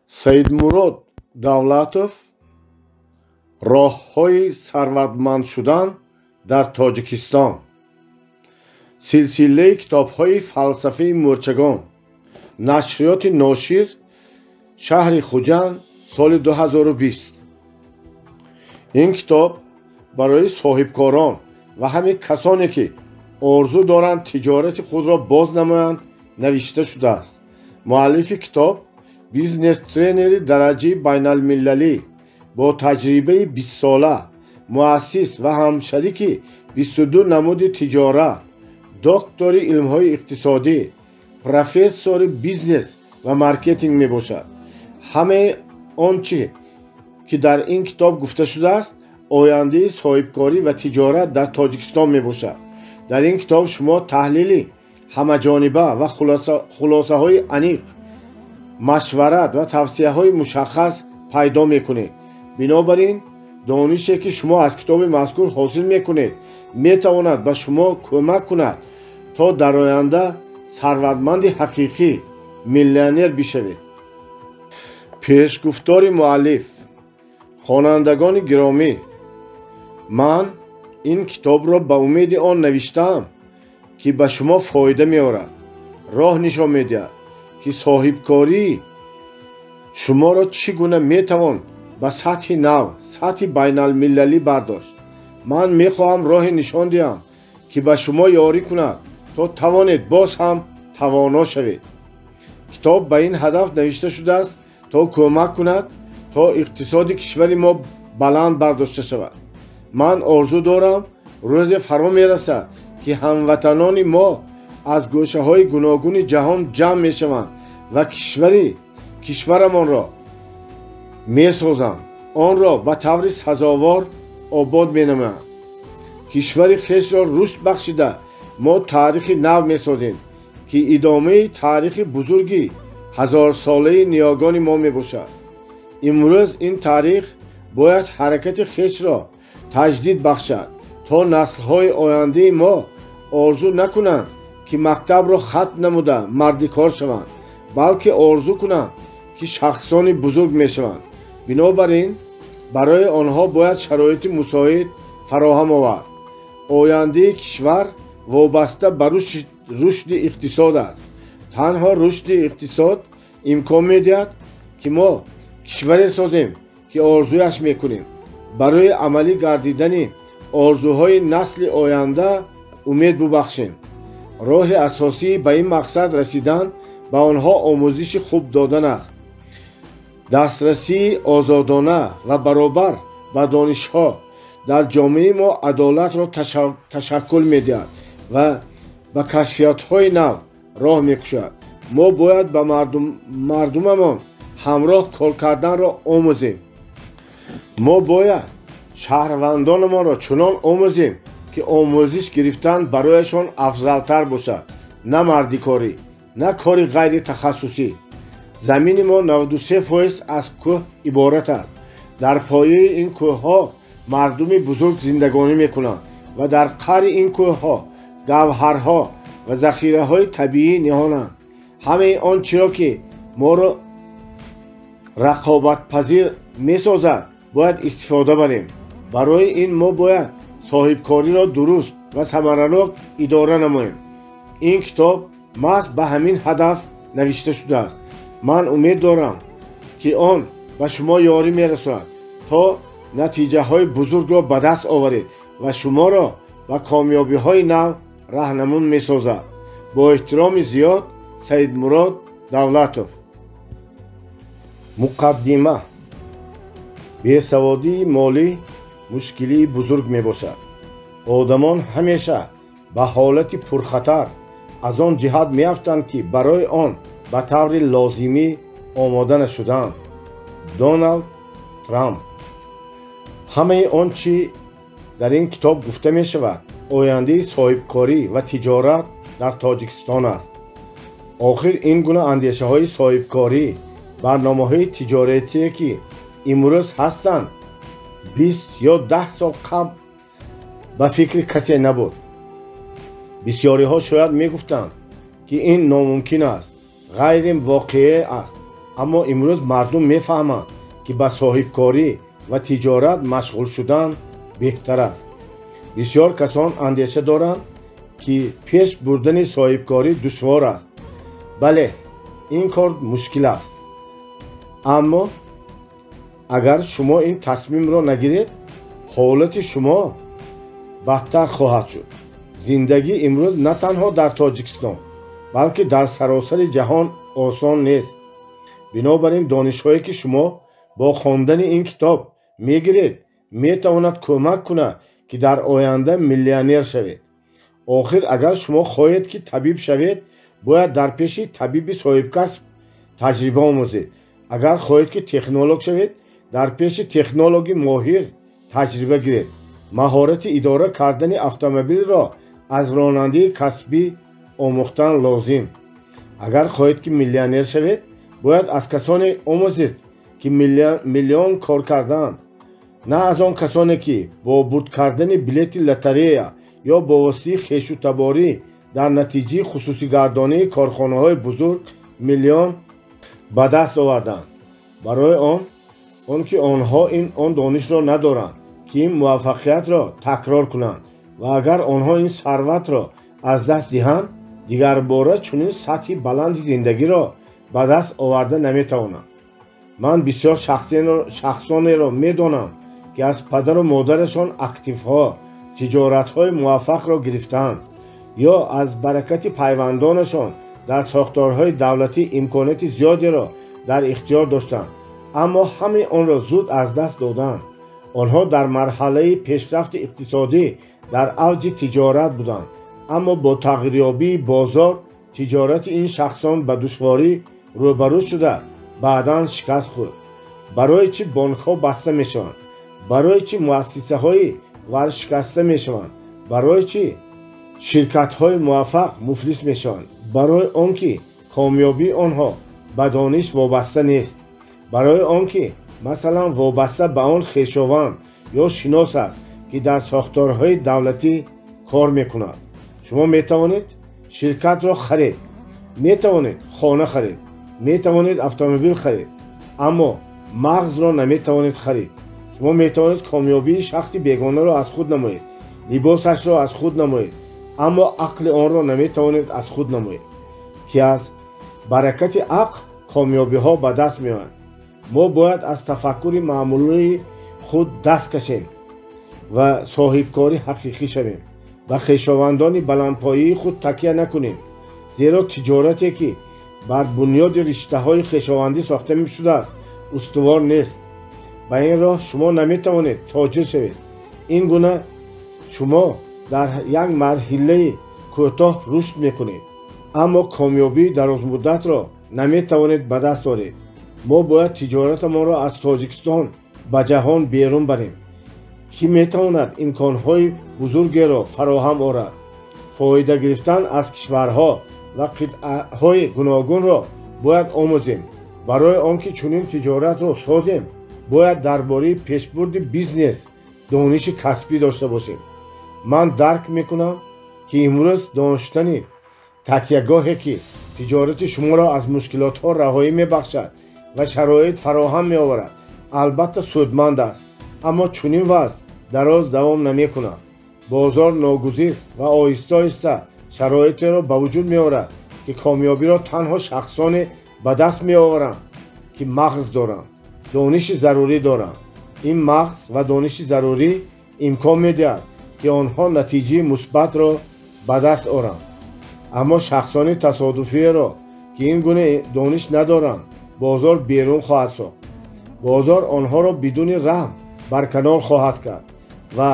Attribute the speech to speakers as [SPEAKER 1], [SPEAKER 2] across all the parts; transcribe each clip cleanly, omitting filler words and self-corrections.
[SPEAKER 1] Саидмурод Давлатов роҳҳои сарватманд шудан дар Тоҷикистон. Силсилаи китобҳои фалсафаи мӯрчагон. Нашриёти Ношир, шаҳри Хуҷанд, соли 2020. Ин китоб барои соҳибкорон ва ҳамин касоне ки орзу доранд тиҷорати худро боз намоянд навишта шудааст. Муаллифи китоб бизнес-тренери дараҷаи байналмилалӣ бо таҷрибаи 20-сола, муассис ва ҳамшарики 22 намуди тиҷорат, доктори илмҳои иқтисодӣ, профессори бизнес ва маркетинг мебошад. Ҳамаи он чӣ ки дар ин китоб гуфта шудааст, ояндаи соҳибкорӣ ва тиҷорат дар Тоҷикистон мебошад. Дар ин китоб шумо таҳлили ҳамаҷониба ва хулосаҳои аниқ, машварат ва тавсияҳои мушаххас пайдо мекунед. Бинобар ин, донише ки шумо аз китоби мазкур ҳосил мекунед, метавонад ба шумо кӯмак кунад то дар оянда сарватманди ҳақиқӣ, миллионер бишавед. Пешгуфтори муаллиф. Хонандагони гиромӣ, ман ин китобро ба умеди он навиштаам ки ба шумо фоида меорад, роҳ нишон медиҳад ки соҳибкории шуморо чӣ гуна метавон ба сатҳи нав, сатҳи байналмилалӣ бардошт. Ман мехоҳам роҳе нишон диҳам ки ба шумо ёрӣ кунад то тавонед боз ҳам тавоно шавед. Китоб ба ин ҳадаф навишта шудааст то кӯмак кунад то иқтисоди кишвари мо баланд бардошта шавад. Ман орзу дорам рӯзе фаро мерасад ки ҳамватанони мо аз гӯшаҳои гуногуни ҷаҳон ҷамъ мешаванд ва кишварамонро месозанд, онро ба таври сазовор обод менамоянд. Кишвари хешро рушд бахшида мо таърихи нав месозем ки идомаи таърихи бузурги ҳазорсолаи ниёгони мо мебошад. Имрӯз ин таърих бояд ҳаракати хешро таҷдид бахшад то наслҳои ояндаи мо орзу накунанд ки мактабро хатм намуда мардикор шаванд, балки орзу кунанд ки шахсони бузург мешаванд. Бинобар ин, барои онҳо бояд шароити мусоид фароҳам овард. Ояндаи кишвар вобаста ба рушди иқтисод аст. Танҳо рушди иқтисод имкон медиҳад ки мо кишваре созем ки орзуяш мекунем. Барои амалӣ гардидани орзуҳои насли оянда умед бубахшем. Роҳи асосии ба ин мақсад расидан ба онҳо омӯзиши хуб додан аст. Дастрасии озодона ва баробар ба донишҳо дар ҷомеаи мо адолатро ташаккул медиҳад ва ба кашфиётҳои нав роҳ мекушад. Мо бояд ба мардумамон ҳамроҳ кор карданро омӯзем. Мо бояд шаҳрвандонамонро чунон омӯзем ки омӯзиш гирифтан барояшон афзалтар бошад, на мардикорӣ, на кори ғайритахассусӣ. Замини мо 93% аз кӯҳ иборат аст. Дар пояи ин кӯҳҳо мардуми бузург зиндагонӣ мекунанд ва дар қаъри ин кӯҳҳо гавҳарҳо ва захираҳои табиӣ ниҳонанд. Ҳамаи он чиро ки моро рақобатпазир месозад бояд истифода барем. Барои ин мо бояд соҳибкориро дуруст ва самаранок идора намоем. Ин китоб маҳз ба ҳамин ҳадаф навишта шудааст. Ман умед дорам ки он ба шумо ёрӣ мерасонад то натиҷаҳои бузургро ба даст оваред ва шуморо ба комёбиҳои нав раҳнамун месозад. Бо эҳтироми зиёд, Саидмурод Давлатов. Муқаддима. Бесаводии молӣ мушкилии бузург мебошад. Одамон ҳамеша ба ҳолати пурхатар аз он ҷиҳат меафтанд ки барои он ба таври лозимӣ омода нашудаанд. Доналд Трамп. Ҳамаи он чӣ дар ин китоб гуфта мешавад ояндаи соҳибкорӣ ва тиҷорат дар Тоҷикистон аст. Охир ин гуна андешаҳои соҳибкорӣ, барномаҳои тиҷоратие ки имрӯз ҳастанд, 20 ё 10 сол қабл ба фикри касе набуд. Бисёриҳо шояд мегуфтанд ки ин номумкин аст, ғайривоқеӣ аст. Аммо имрӯз мардум мефаҳманд, ки ба соҳибкорӣ ва тиҷорат машғул шудан беҳтар аст. Бисёр касон андеша доранд, ки пеш бурдани соҳибкорӣ душвор аст. Бале, ин кор мушкил аст. Аммо агар шумо ин тасмимро нагиред, ҳолати шумо бадтар хоҳад шуд. Зиндагӣ имрӯз на танҳо дар Тоҷикистон, балки дар саросари ҷаҳон осон нест. Бинобар ин донишҳое, ки шумо бо хондани ин китоб мегиред, метавонад кӯмак кунад, ки дар оянда миллионер шавед. Охир, агар шумо хоҳед, ки табиб шавед, бояд дар пеши табиби соҳибкасб таҷриба омӯзед. Агар хоҳед, ки технолог шавед, дар пеши технологи моҳир таҷриба гиред. Маҳорати идора кардани автомобилро аз ронандаи касбӣ омӯхтан лозим. Агар хоҳед, ки миллионер шавед, бояд аз касоне омӯзед, ки миллион кор карданд, на аз он касоне, ки бо бурд кардани билети лотарея ё бо воситаи хешутаборӣ дар натиҷаи хусусигардонии корхонаҳои бузург миллион ба даст оварданд. Барои он ки онҳо он донишро надоранд, ки ин муваффақиятро такрор кунанд, ва агар онҳо ин сарватро аз даст диҳанд, дигарбора чунин сатҳи баланди зиндагиро ба даст оварда наметавонанд. Ман бисёр шахсонеро медонам, ки аз падару модарашон активҳо, тиҷоратҳои муваффақро гирифтаанд ё аз баракати пайвандонашон дар сохторҳои давлатӣ имконияти зиёдеро дар ихтиёр доштанд, аммо ҳамаи онро зуд аз даст доданд. Онҳо дар марҳалаи пешрафти иқтисодӣ дар авҷи тиҷорат буданд, аммо бо тағйирёбии бозор тиҷорати ин шахсон ба душворӣ рӯбарӯ шуда, баъдан шикаст хӯрд. Барои чӣ бонкҳо баста мешаванд? Барои чӣ муассисаҳои варшикаста мешаванд? Барои чӣ ширкатҳои муваффақ муфлис мешаванд? Барои он ки комёбии онҳо ба дониш вобаста нест. Барои он ки масалан вобаста ба он хешованд ё шинос аст, ки дар сохторҳои давлатӣ кор мекунад. Шумо метавонед ширкатро харед, метавонед хона харед, метавонед автомобил харед, аммо мағзро наметавонед харид. Шумо метавонед комёбии шахси бегонаро аз худ намоед, либосашро аз худ намоед, аммо ақли онро наметавонед аз худ намоед, ки аз баракати ақл комёбиҳо ба даст меоянд. Мо бояд аз тафаккури маъмулии худ даст кашем ва соҳибкори ҳақиқӣ шавем. Ба хешовандони баландпоии худ такя накунем, зеро тиҷорате, ки бар бунёди риштаҳои хешовандӣ сохта шудааст, устувор нест. Ба ин роҳ шумо наметавонед тоҷир шавед. Ин гуна шумо дар як марҳилаи кӯтоҳ рушд мекунед, аммо комёбии дарозмуддатро наметавонед ба даст оред. Мо бояд тиҷоратамонро аз Тоҷикистон ба ҷаҳон берун барем, ки метавонад имконҳои бузургеро фароҳам орад. Фоида гирифтан аз кишварҳо ва қитъаҳои гуногунро бояд омӯзем. Барои он ки чунин тиҷоратро созем, бояд дар бораи пешбурди бизнес дониши касбӣ дошта бошем. Ман дарк мекунам, ки имрӯз доштани такягоҳе, ки тиҷорати шуморо аз мушкилотҳо раҳоӣ мебахшад ва шароит фароҳам меоварад, албатта судманд аст, аммо чунин вазъ дароз давом намекунад. Бозор ногузир ва оҳиста-оҳиста шароитеро ба вуҷуд меорад, ки комёбиро танҳо шахсоне ба даст меоваранд, ки мағз доранд, дониши зарурӣ доранд. Ин мағз ва дониши зарурӣ имкон медиҳад, ки онҳо натиҷаи мусбатро ба даст оранд. Аммо шахсони тасодуфиеро, ки ин гуна дониш надоранд, бозор берун хоҳад сохт. Бозор онҳоро бидуни раҳм барканор хоҳад кард ва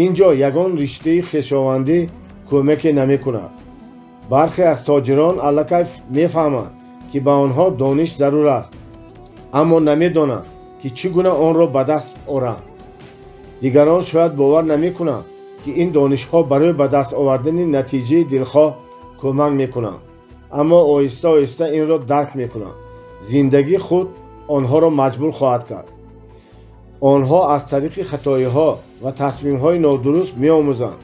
[SPEAKER 1] ин ҷо ягон риштаи хешовандӣ кӯмаке намекунад. Бархе аз тоҷирон аллакай мефаҳманд, ки ба онҳо дониш зарур аст, аммо намедонанд, ки чӣ гуна онро ба даст оранд. Дигарон шояд бовар намекунанд, ки ин донишҳо барои ба даст овардани натиҷаи дилхоҳ кӯмак мекунанд, аммо оҳиста-оҳиста инро дарк мекунанд. Зиндагӣ худ онҳоро маҷбур хоҳад кард. Онҳо аз тариқи хатоиҳо ва тасмимҳои нодуруст меомӯзанд.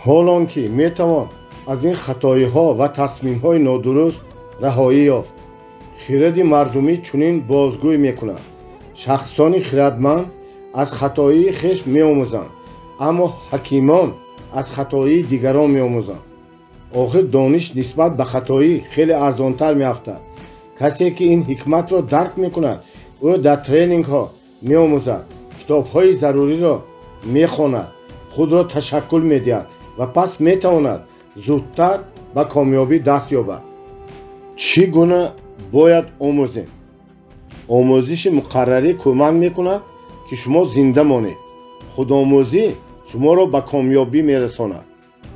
[SPEAKER 1] Ҳолон ки метавон аз ин хатоиҳо ва тасмимҳои нодуруст раҳоӣ ёфт. Хиради мардумӣ чунин бозгӯй мекунад: шахсони хирадманд аз хатоии хеш меомӯзанд, аммо ҳакимон аз хатоии дигарон меомӯзанд. Охир дониш нисбат ба хатоӣ хеле арзонтар меафтад. Касе ки ин ҳикматро дарк мекунад, ӯ дар тренингҳо меомӯзад, китобҳои заруриро мехонад, худро ташаккул медиҳад ва пас метавонад зудтар ба комёбӣ даст ёбад. Чӣ гуна бояд омӯзем? Омӯзиши муқаррарӣ кӯмак мекунад, ки шумо зинда монед. Худомӯзӣ шуморо ба комёбӣ мерасонад.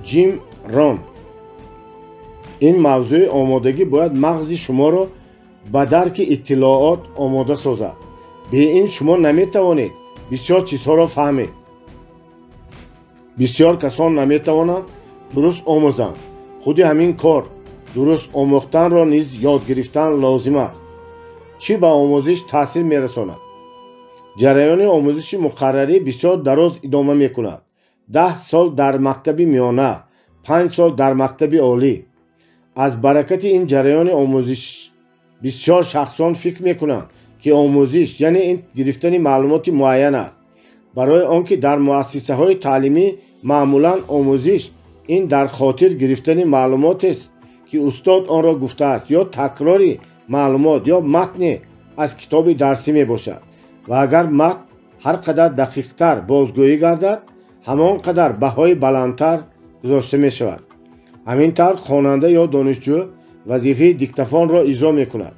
[SPEAKER 1] Ҷим Рон. Ин мавзӯи омодагӣ бояд мағзи шуморо ба дарки иттилоот омода созад. Бе ин шумо наметавонед бисёр чизҳоро фаҳмед. Бисёр касон наметавонанд дуруст омӯзанд. Худи ҳамин кор дуруст омӯхтанро низ ёд гирифтан лозим аст. Чӣ ба омӯзиш таъсир мерасонад? Ҷараёни омӯзиши муқаррарӣ бисёр дароз идома мекунад. 10 сол дар мактаби миёна, 5 сол дар мактаби олӣ. Аз баракати ин ҷараёни омӯзиш бисёр шахсон фикр мекунанд, ки омӯзиш яъне ин гирифтани маълумоти муайян аст. Барои он ки дар муассисаҳои таълимӣ маъмулан омӯзиш ин дар хотир гирифтани маълумотест, ки устод онро гуфтааст, ё такрори маълумот ё матне аз китоби дарсӣ мебошад. Ва агар матн ҳар қадар дақиқтар бозгӯӣ гардад, ҳамон қадар баҳои баландтар гузошта мешавад. Ҳамин тавр хонанда ё донишҷӯ вазифаи диктофонро иҷро мекунад,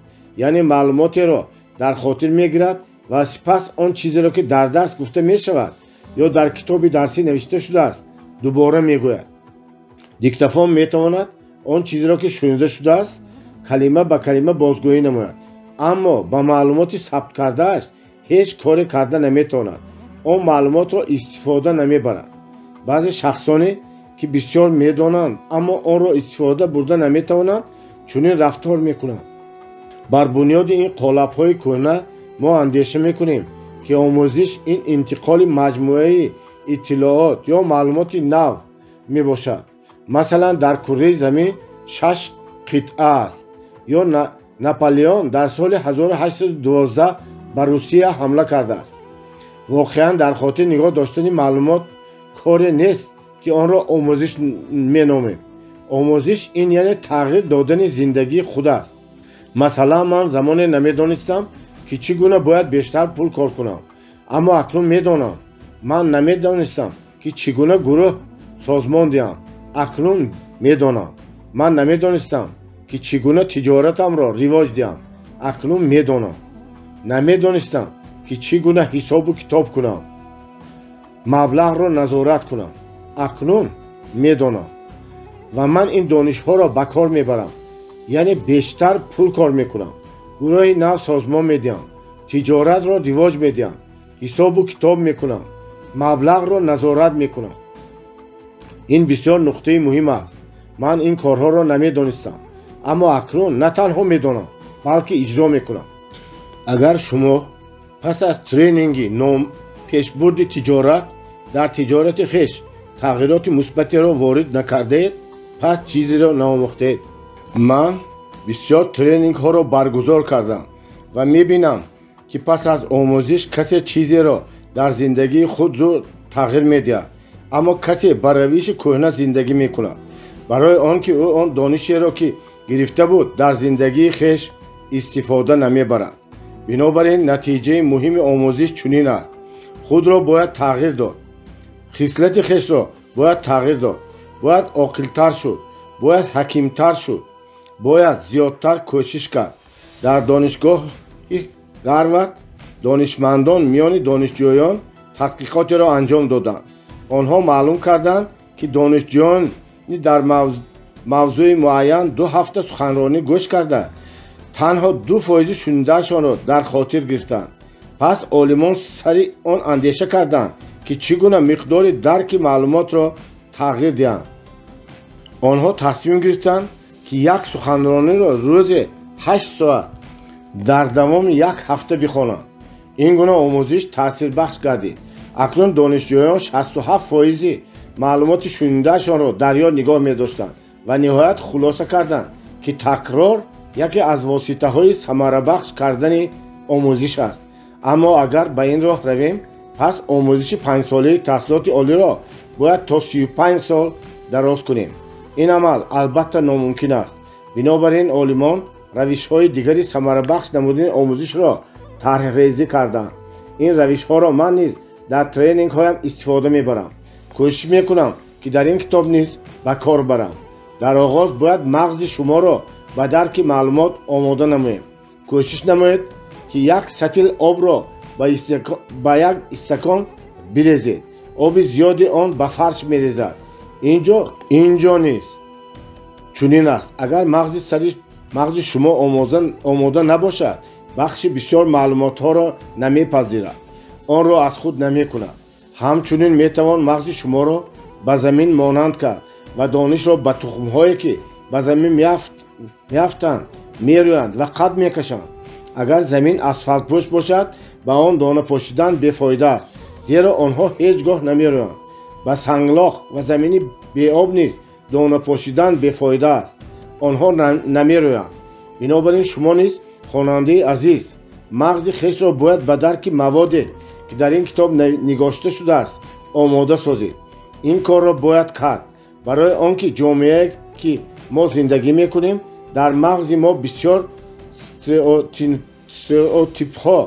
[SPEAKER 1] яъне маълумотеро дар хотир мегирад ва сипас он чизеро, ки дар дарс гуфта мешавад ё дар китоби дарсӣ навишта шудааст, дубора мегӯяд. Диктофон метавонад он чизеро, ки шунида шудааст, калима ба калима бозгӯӣ намояд, аммо ба маълумоти сабт кардааш ҳеҷ коре карда наметавонад. Он маълумотро истифода намебарад. Баъзе шахсоне, ки бисёр медонанд, аммо онро истифода бурда наметавонанд, чунин рафтор мекунанд. Бар бунёди ин қолабҳои кӯҳна мо андеша мекунем, ки омӯзиш ин интиқоли маҷмӯаи иттилоот ё маълумоти нав мебошад. Масалан, дар курраи замин 6 қитъа аст, ё Наполеон дар соли 1812 ба Русия ҳамла кардааст. Воқеан дар хотир нигоҳ доштани маълумот коре нест, ки онро омӯзиш меномем. Омӯзиш ин яъне тағйир додани зиндагии худ аст. Масалан, ман замоне намедонистам, ки чӣ гуна бояд бештар пул кор кунам, аммо акнун медонам. Ман намедонистам, ки чӣ гуна гурӯҳ созмон диҳам, акнун медонам. Ман намедонистам, ки чӣ гуна тиҷоратамро ривоҷ диҳам, акнун медонам. Намедонистам, ки чӣ гуна ҳисобу китоб кунам, маблағро назорат кунам, акнун медонам. Ва ман ин донишҳоро ба кор мебарам, яъне бештар пул кор мекунам, гурӯҳи нав созмон медиҳам, тиҷоратро ривоҷ медиҳам, ҳисобу китоб мекунам, маблағро назорат мекунам. Ин бисёр нуқтаи муҳим аст. Ман ин корҳоро намедонистам, аммо акнун на танҳо медонам, балки иҷро мекунам. Агар шумо пас аз тренинги пешбурди тиҷорат дар тиҷорати хеш тағйироти мусбатеро ворид накардаед, пас чизеро наомӯхтаед. Ман бисёр тренингҳоро баргузор кардам ва мебинам, ки пас аз омӯзиш касе чизеро дар зиндагии худ зуд тағйир медиҳад, аммо касе ба равиши кӯҳна зиндагӣ мекунад, барои он ки ӯ он донишеро, ки гирифта буд, дар зиндагии хеш истифода намебарад. Бинобар ин натиҷаи муҳими омӯзиш чунин аст: худро бояд тағйир дод, хислати хешро бояд тағйир дод, бояд оқилтар шуд, бояд ҳакимтар шуд, бояд зиёдтар кӯшиш кард. Дар донишгоҳи Гарвард донишмандон миёни донишҷӯён тадқиқотеро анҷом доданд. Онҳо маълум карданд, ки донишҷӯёни дар мавзӯи муайян 2 ҳафта суханронӣ гӯш карда, танҳо 2% шунидаашонро дар хотир гирифтанд. Пас олимон сари он андеша карданд, ки чӣ гуна миқдори дарки маълумотро тағйир диҳанд. Онҳо тасмим гирифтанд, ки як суханрониро рӯзе 8 соат дар давоми як ҳафта бихонанд. Ин гуна омӯзиш таъсирбахш гардид. Акнун донишҷӯён 67% маълумоти шунидаашонро дар ёд нигоҳ медоштанд ва ниҳоят хулоса карданд, ки такрор яке аз воситаҳои самарабахш кардани омӯзиш аст. Аммо агар ба ин роҳ равем, пас омӯзиши панҷсолаи таҳсилоти олиро бояд то 35 сол дароз кунем. Ин амал албатта номумкин аст. Бинобар ин олимон равишҳои дигари самарабахш намудани омӯзишро тарҳрезӣ карданд. Ин равишҳоро ман низ дар тренингҳоям истифода мебарам. Кӯшиш мекунам, ки дар ин китоб низ ба кор барам. Дар оғоз бояд мағзи шуморо ба дарки маълумот омода намоем. Кӯшиш намоед, ки як сатил обро ба як истакон бирезед. Оби зиёди он ба фарш мерезад. Инҷо низ чунин аст. Агар мағзи шумо омода набошад, бахши бисёр маълумотҳоро намепазирад, онро аз худ намекунад. Ҳамчунин метавон мағзи шуморо ба замин монанд кард ва донишро ба тухмҳое, ки ба замин меафтанд, мерӯянд ва қад мекашанд. Агар замин асфалтпӯш бошад, ба он дона пошидан бефоида аст, зеро онҳо ҳеҷ гоҳ намерӯянд. Ба санглох ва замини беоб низ дона пошидан бефоида аст, онҳо намерӯянд. Бинобар ин шумо низ, хонандаи азиз, мағзи хешро бояд ба дарки маводе, ки дар ин китоб нигошта шудааст, омода созед. Ин корро бояд кард, барои он ки ҷомеае, ки мо зиндагӣ мекунем, дар мағзи мо бисёр стереотипҳо,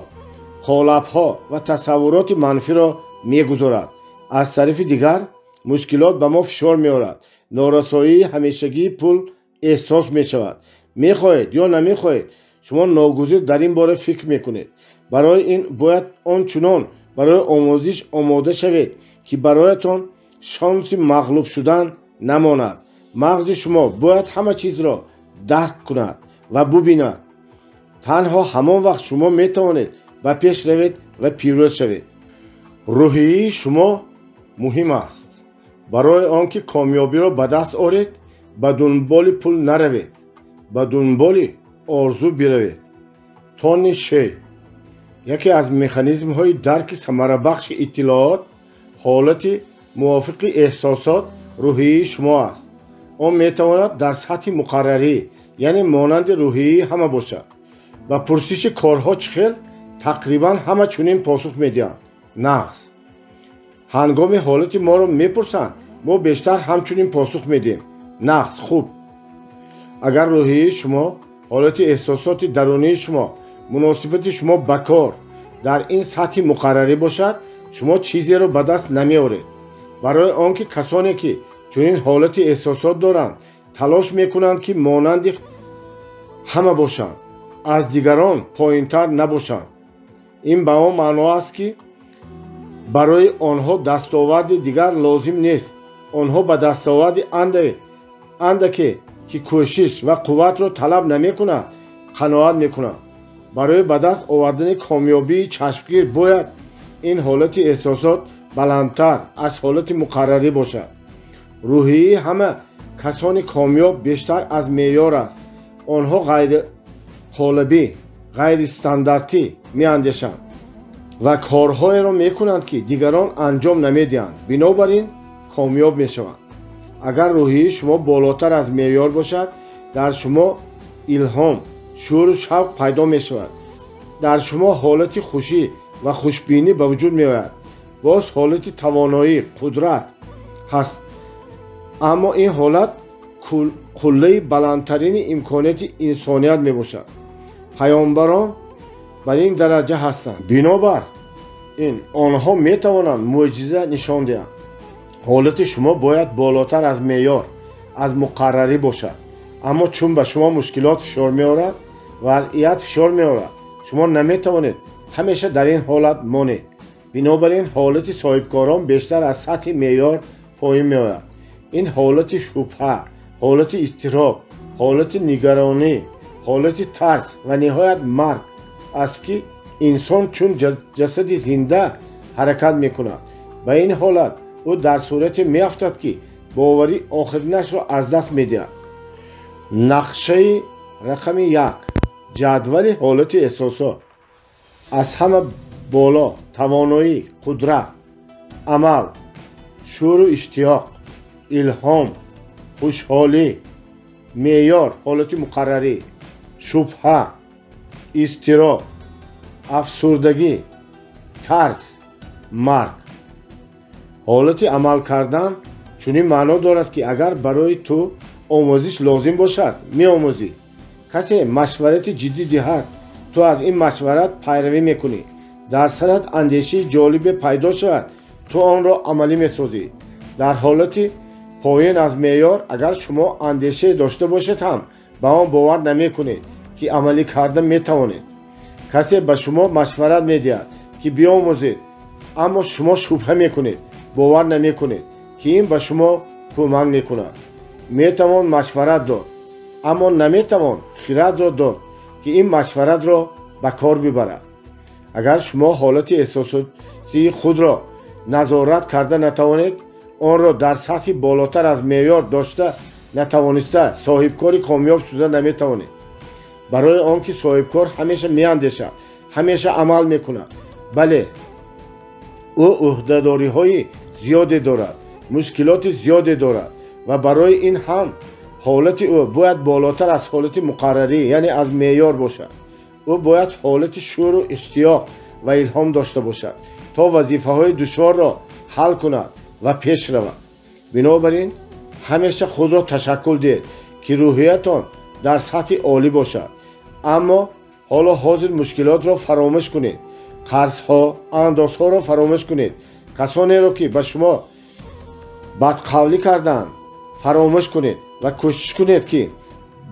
[SPEAKER 1] қолабҳо ва тасаввуроти манфиро мегузорад. Аз тарафи дигар, мушкилот ба мо фишор меорад. Норасоии ҳамешагии пул эҳсос мешавад. Мехоҳед ё намехоҳед, шумо ногузир дар ин бора фикр мекунед. Барои ин бояд он чунон барои омӯзиш омода шавед, ки бароятон шонси мағлуб шудан намонад. Мағзи шумо бояд ҳама чизро дарк кунад ва бубинад. Танҳо ҳамон вақт шумо метавонед ба пеш равед ва пирӯз шавед. Рӯҳияи шумо муҳим аст. Барои он ки комёбиро ба даст оред, ба дунболи пул наравед, ба дунболи орзу биравед. Тони Шей. Яке аз механизмҳои дарки самарабахши иттилоот ҳолати мувофиқи эҳсосот рӯҳияи шумо аст. Он метавонад дар сатҳи муқаррарӣ, яъне монанди рӯҳияи ҳама бошад. Ба пурсиши корҳо чӣ хел, тақрибан ҳама чунин посух медиҳанд: нағз. Ҳангоми ҳолати моро мепурсанд, мо бештар ҳамчунин посух медиҳем: нағз, хуб. Агар рӯҳияи шумо, ҳолати эҳсосоти дарунии шумо, муносибати шумо ба кор дар ин сатҳи муқаррарӣ бошад, шумо чизеро ба даст намеоред. Барои он ки касоне, ки чунин ҳолати эҳсосот доранд, талош мекунанд, ки монанди ҳама бошанд, аз дигарон поинтар набошанд. Ин ба он маъно аст, ки барои онҳо дастоварди дигар лозим нест. Онҳо ба дастоварди андаке, ки кӯшиш ва қувватро талаб намекунад, қаноат мекунанд. Барои ба даст овардани комёбии чашмгир бояд ин ҳолати эҳсосот баландтар аз ҳолати муқаррарӣ бошад. Рӯҳияи ҳама касони комёб бештар аз меъёр аст. Онҳо ғайриқолабӣ, ғайристандартӣ меандешанд ва корҳоеро мекунанд, ки дигарон анҷом намедиҳанд. Бинобар ин комёб мешаванд. Агар рӯҳияи шумо болотар аз меъёр бошад, дар шумо илҳом, шӯру шавқ пайдо мешавад. Дар шумо ҳолати хушӣ ва хушбинӣ ба вуҷуд меояд. Боз ҳолати тавоноӣ, қудрат ҳаст. Аммо ин ҳолат қуллаи баландтарини имконияти инсоният мебошад. Паёмбарон бар ин дараҷа ҳастанд. Бинобар ин онҳо метавонанд мӯъҷиза нишон диҳанд. Ҳолати шумо бояд болотар аз меъёр, аз муқаррарӣ бошад. Аммо чун ба шумо мушкилот фишор меорад, вазъият фишор меорад, шумо наметавонед ҳамеша дар ин ҳолат монед. Бинобар ин ҳолати соҳибкорон бештар аз сатҳи меъёр поин меояд. Ин ҳолати шубҳа, ҳолати изтироб, ҳолати нигаронӣ, ҳолати тарс ва ниҳоят марг аст, ки инсон чун ҷасади зинда ҳаракат мекунад. Ба ин ҳолат ӯ дар сурате меафтад, ки боварӣ охиринашро аз даст медиҳад. Нақшаи рақами 1. Ҷадвали ҳолати эҳсосот. Аз ҳама боло тавоноӣ, қудрат, амал, шӯру иштиёқ, илҳом, хушҳолӣ, меъёр, ҳолати муқаррарӣ, Шубҳа, изтироб, афсурдагӣ, тарс, марг. Ҳолати амал кардан чунин маъно дорад, ки агар барои ту омӯзиш лозим бошад, меомӯзӣ. Касе машварати ҷиддӣ диҳад, ту аз ин машварат пайравӣ мекунӣ. Дар сарат андешаи ҷолибе пайдо шавад, ту онро амалӣ месозӣ. Дар ҳолати поён аз меъёр, агар шумо андешае дошта бошед ҳам, ба он бовар намекунед, ки амалӣ карда метавонед. Касе ба шумо машварат медиҳад, ки биомӯзед, аммо шумо шубҳа мекунед, бовар намекунед, ки ин ба шумо кӯмак мекунад. Метавон машварат дод, аммо наметавон хирадро дод, ки ин машваратро ба кор бибарад. Агар шумо ҳолати эҳсосотии худро назорат карда натавонед, онро дар сатҳи болотар аз меъёр дошта натавониста, соҳибкори комёб шуда наметавонед. Барои он ки соҳибкор ҳамеша меандешад, ҳамеша амал мекунад. Бале, ӯ ӯҳдадориҳои зиёде дорад, мушкилоти зиёде дорад ва барои ин ҳам ҳолати ӯ бояд болотар аз ҳолати муқаррарӣ, яъне аз меъёр бошад. Ӯ бояд ҳолати шӯру иштиёқ ва илҳом дошта бошад, то вазифаҳои душворро ҳал кунад ва пеш равад. Бинобар ин ҳамеша худро ташаккул диҳед, ки рӯҳиятон дар сатҳи олӣ бошад. Аммо ҳоло ҳозир мушкилотро фаромӯш кунед, қарзҳо, андозҳоро фаромӯш кунед, касонеро, ки ба шумо бадқавлӣ карданд, фаромӯш кунед ва кӯшиш кунед, ки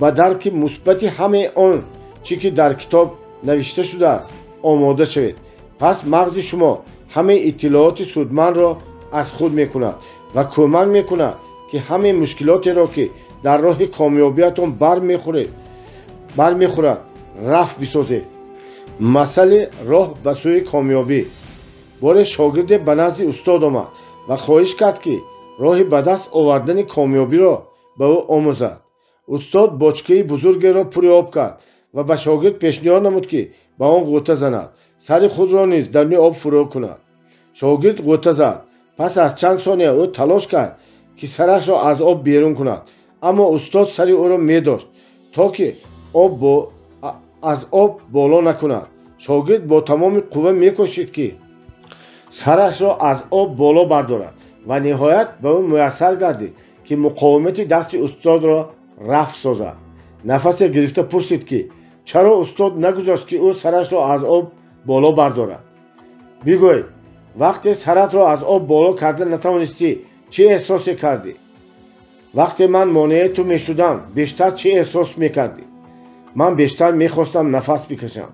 [SPEAKER 1] ба дарки мусбати ҳамаи он чӣ ки дар китоб навишта шудааст омода шавед. Пас мағзи шумо ҳамаи иттилооти судмандро аз худ мекунад ва кӯмак мекунад, ки ҳамаи мушкилотеро, ки дар роҳи комёбиятон бармехӯрад, рафт бисозед. Масъали роҳ ба сӯи комёбӣ. Боре шогирде ба назди устод омад ва хоҳиш кард, ки роҳи ба даст овардани комёбиро ба ӯ омӯзад. Устод бочкаи бузургеро пури об кард ва ба шогирд пешниҳод намуд, ки ба он ғӯта занад, сари худро низ даруни об фурӯ кунад. Шогирд ғӯта зад. Пас аз чанд сония ӯ талош кард, ки сарашро аз об берун кунад, аммо устод сари ӯро медошт, то ки аз об боло накунад. Шогирд бо тамоми қувва мекӯшид, ки сарашро аз об боло бардорад ва ниҳоят ба ӯ муяссар гардид, ки муқовимати дасти устодро рафт созад. Нафасе гирифта пурсид, ки чаро устод нагузошт, ки ӯ сарашро аз об боло бардорад. Бигӯй, вақте саратро аз об боло карда натавонистӣ, чӣ эҳсосе кардӣ? Вақте ман монеаи ту мешудам, бештар чӣ эҳсос мекардӣ? Ман бештар мехостам нафас бикашам.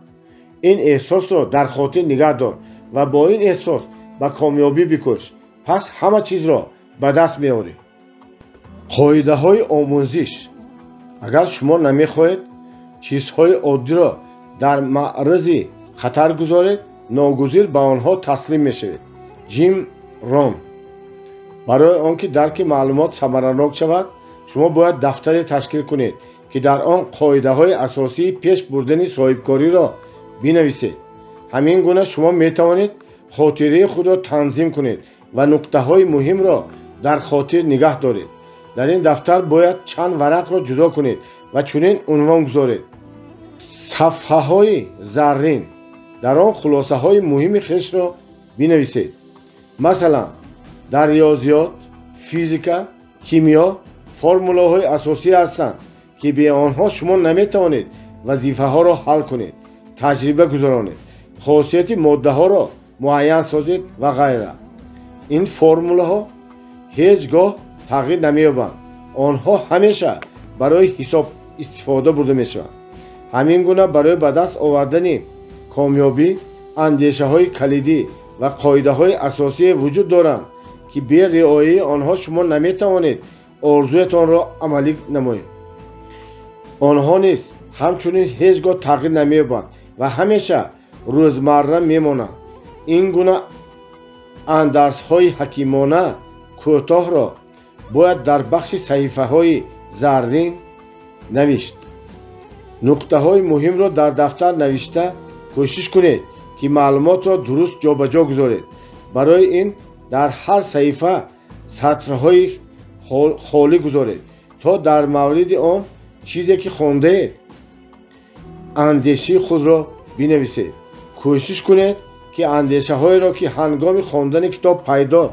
[SPEAKER 1] Ин эҳсосро дар хотир нигаҳ дор ва бо ин эҳсос ба комёбӣ бикӯш. Пас ҳама чизро ба даст меорӣ. Қоидаҳои омӯзиш. Агар шумо намехоҳед чизҳои оддиро дар маързи хатар гузоред, ногузир ба онҳо таслим мешавед. Ҷим Рон. Барои он ки дарки маълумот самаранок шавад, шумо бояд дафтаре ташкил кунед, ки дар он қоидаҳои асосии пеш бурдани соҳибкориро бинависед. Ҳамин гуна шумо метавонед хотираи худро танзим кунед ва нуқтаҳои муҳимро дар хотир нигаҳ доред. Дар ин дафтар бояд чанд варақро ҷудо кунед ва чунин унвон гузоред: сафҳаҳои заррин. Дар он хулосаҳои муҳими хешро бинависед. Масалан, дар риёзиёт, физика, кимиё формулаҳои асосӣ ҳастанд, ки бе онҳо шумо наметавонед вазифаҳоро ҳал кунед, таҷриба гузаронед, хосияти моддаҳоро муайян созед ва ғайра. Ин формулаҳо ҳеҷ гоҳ тағйир намеёбанд. Онҳо ҳамеша барои ҳисоб истифода бурда мешаванд. Ҳамин гуна барои ба даст овардани комёбӣ андешаҳои калидӣ ва қоидаҳои асосие вуҷуд доранд, ки бе риояи онҳо шумо наметавонед орзуятонро амалӣ намоед. Онҳо низ ҳамчунин ҳеҷ гоҳ тағйир намеёбанд ва ҳамеша рӯзмарра мемонанд. Ин гуна андарсҳои ҳакимона кӯтоҳро бояд дар бахши саҳифаҳои заррин навишт. Нуқтаҳои муҳимро дар дафтар навишта кӯшиш кунед, ки маълумотро дуруст ҷобаҷо гузоред. Барои ин дар ҳар саҳифа сатрҳои холӣ гузоред, то дар мавриди он чизе ки хондаед Андешаи худро бинависед. Кӯшиш кунед, ки андешаҳоеро, ки ҳангоми хондани китоб пайдо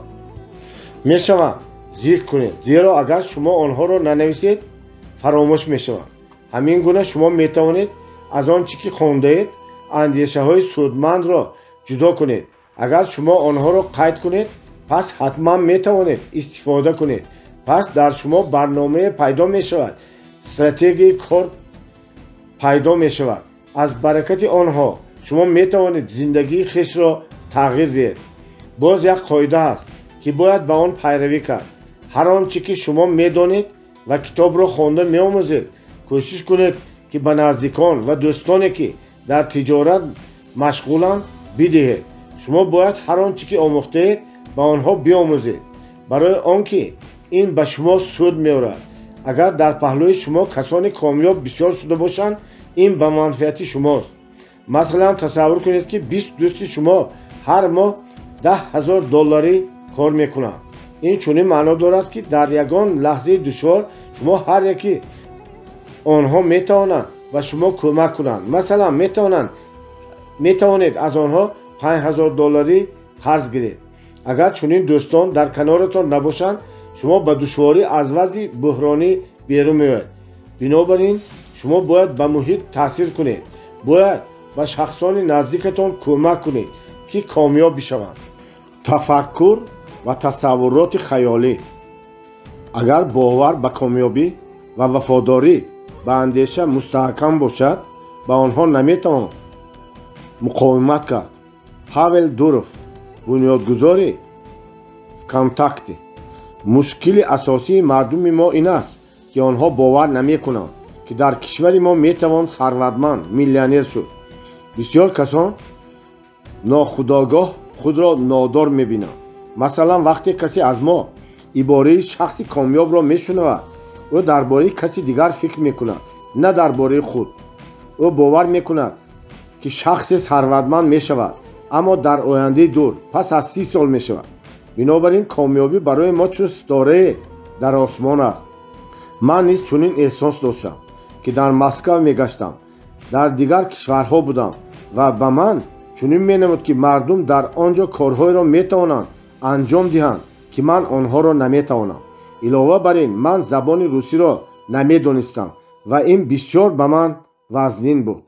[SPEAKER 1] мешаванд, зикр кунед, зеро агар шумо онҳоро нанависед, фаромӯш мешаванд. Ҳамин гуна шумо метавонед аз он чӣ ки хондаед андешаҳои судмандро ҷудо кунед. Агар шумо онҳоро қайд кунед, пас ҳатман метавонед истифода кунед. Пас дар шумо барномае пайдо мешавад, стратегияи кор пайдо мешавад. Аз баракати онҳо шумо метавонед зиндагии хешро тағйир диҳед. Боз як қоида ҳаст, ки бояд ба он пайравӣ кард. Ҳар он чӣ ки шумо медонед ва китобро хонда меомӯзед, кӯшиш кунед, ки ба наздикон ва дӯстоне, ки дар тиҷорат машғуланд, бидиҳед. Шумо бояд ҳар он чӣ ки омӯхтаед, ба онҳо биомӯзед, барои он ки ин ба шумо суд меорад. Агар дар паҳлӯи шумо касони комёб бисёр шуда бошанд, ин ба манфиати шумост. Масалан, тасаввур кунед, ки 20 дӯсти шумо ҳар моҳ 10 000 долларӣ кор мекунанд. Ин чунин маъно дорад, ки дар ягон лаҳзаи душвор шумо ҳар яки онҳо метавонанд ба шумо кӯмак кунанд. Масалан, метавонед аз онҳо 5000 долларӣ қарз гиред. Агар чунин дӯстон дар каноратон набошанд, шумо ба душворӣ аз вазъи буҳронӣ берун меоед. Бинобар ин шумо бояд ба муҳит таъсир кунед, бояд ба шахсони наздикатон кӯмак кунед, ки комёб бишаванд. Тафаккур ва тасаввуроти хаёлӣ. Агар бовар ба комёбӣ ва вафодорӣ ба андеша мустаҳкам бошад, ба онҳо наметавон муқовимат кард. Павел Дуров, бунёдгузори ВКонтакте. Мушкили асосии мардуми мо ин аст, ки онҳо бовар намекунанд, ки дар кишвари мо метавон сарватманд, миллионер шуд. Бисёр касон нохудогоҳ худро нодор мебинанд. Масалан, вақте касе аз мо ибораи шахси комёбро мешунавад, ӯ дар бораи каси дигар фикр мекунад, на дар бораи худ. Ӯ бовар мекунад, ки шахсе сарватманд мешавад, аммо дар ояндаи дур, пас аз 30 сол мешавад. Бинобар ин комёбӣ барои мо чун ситорае дар осмон аст. Ман низ чунин эҳсос доштам, ки дар Москав мегаштам, дар дигар кишварҳо будам ва ба ман чунин менамуд, ки мардум дар он ҷо корҳоеро метавонанд анҷом диҳанд, ки ман онҳоро наметавонам. Илова бар ин, ман забони русиро намедонистам ва ин бисёр ба ман вазнин буд.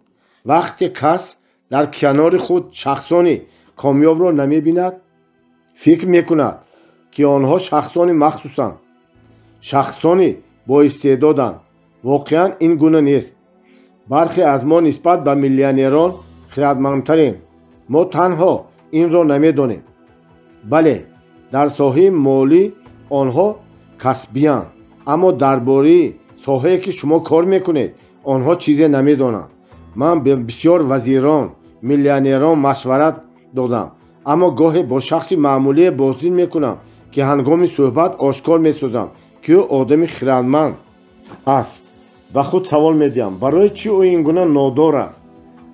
[SPEAKER 1] Вақте кас дар канори худ шахсони комёбро намебинад, фикр мекунад, ки онҳо шахсони махсусанд, шахсони боистеъдоданд. Воқеан ин гуна нест. Бархе аз мо нисбат ба миллионерон хиратмандтарем, мо танҳо инро намедонем. Бале, дар соҳаи молӣ онҳо касбиянд, аммо дар бораи соҳае, ки шумо кор мекунед, онҳо чизе намедонанд. Ман ба бисёр вазирон, миллионерон машварат додам, аммо гоҳе бо шахси маъмулие боздид мекунам, ки ҳангоми суҳбат ошкор месозам, ки ӯ одами хиратманд аст. Ба худ савол медиҳам: барои чӣ ӯ ин гуна нодор аст?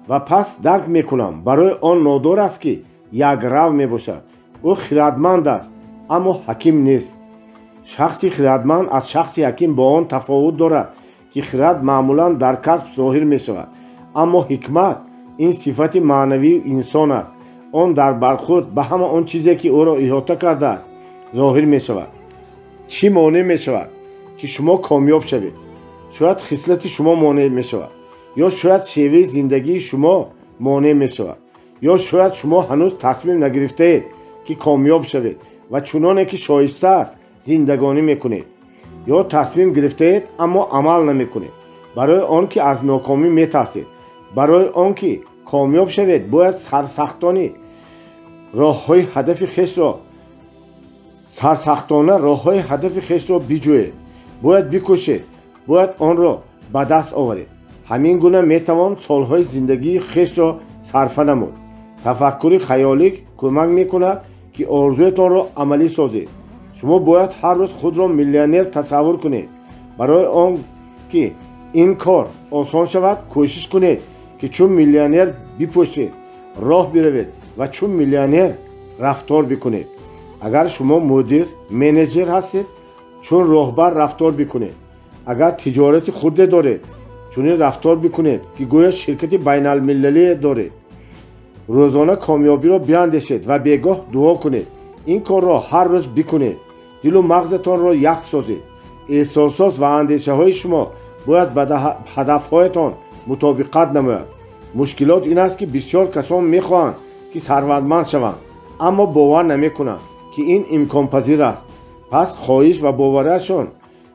[SPEAKER 1] Ва пас дарк мекунам: барои он нодор аст, ки якрав мебошад. Ӯ хиратманд аст, аммо ҳаким нест. Шахси хиратманд аз шахси ҳаким бо он тафовут дорад, ки хират маъмулан дар касб зоҳир мешавад, аммо ҳикмат ин сифати маънавии инсон аст. Он дар бархӯрд ба ҳама он чизе, ки ӯро иҳота кардааст, зоҳир мешавад. Чӣ монеъ мешавад, ки шумо комёб шавед? Шояд хислати шумо монеъ мешавад, ё шояд шеваи зиндагии шумо монеъ мешавад, ё шояд шумо ҳанӯз тасмим нагирифтаед, ки комёб шавед ва чуноне ки шоиста аст зиндагонӣ мекунед, ё тасмим гирифтаед, аммо амал намекунед, барои он ки аз нокомӣ метарсед. Барои он ки комёб шавед, бояд сарсахтона роҳҳои ҳадафи хешро биҷӯед, бояд бикӯшед, бояд онро ба даст оваред. Ҳамин гуна метавон солҳои зиндагии хешро сарфа намуд. Тафаккури хаёлӣ кӯмак мекунад, ки орзуятонро амалӣ созед. Шумо бояд ҳар рӯз худро миллионер тасаввур кунед. Барои он ки ин кор осон шавад, кӯшиш кунед, ки чун миллионер бипӯшед, роҳ биравед ва чун миллионер рафтор бикунед. Агар шумо мудир, менеҷер ҳастед, чун роҳбар рафтор бикунед. Агар тиҷорати хурде доред, Чунин рафтор бикунед, ки гӯё ширкати байналмилалие доред. Рӯзона комёбиро биандешед ва бегоҳ дуо кунед. Ин корро ҳар рӯз бикунед. Дилу мағзатонро як созед. Эҳсосот ва андешаҳои шумо бояд ба ҳадафҳоятон мутобиқат намояд. Мушкилот ин аст, ки бисёр касон мехоҳанд, ки сарватманд шаванд, аммо бовар намекунанд, ки ин имконпазир аст. Пас хоҳиш ва боварияшон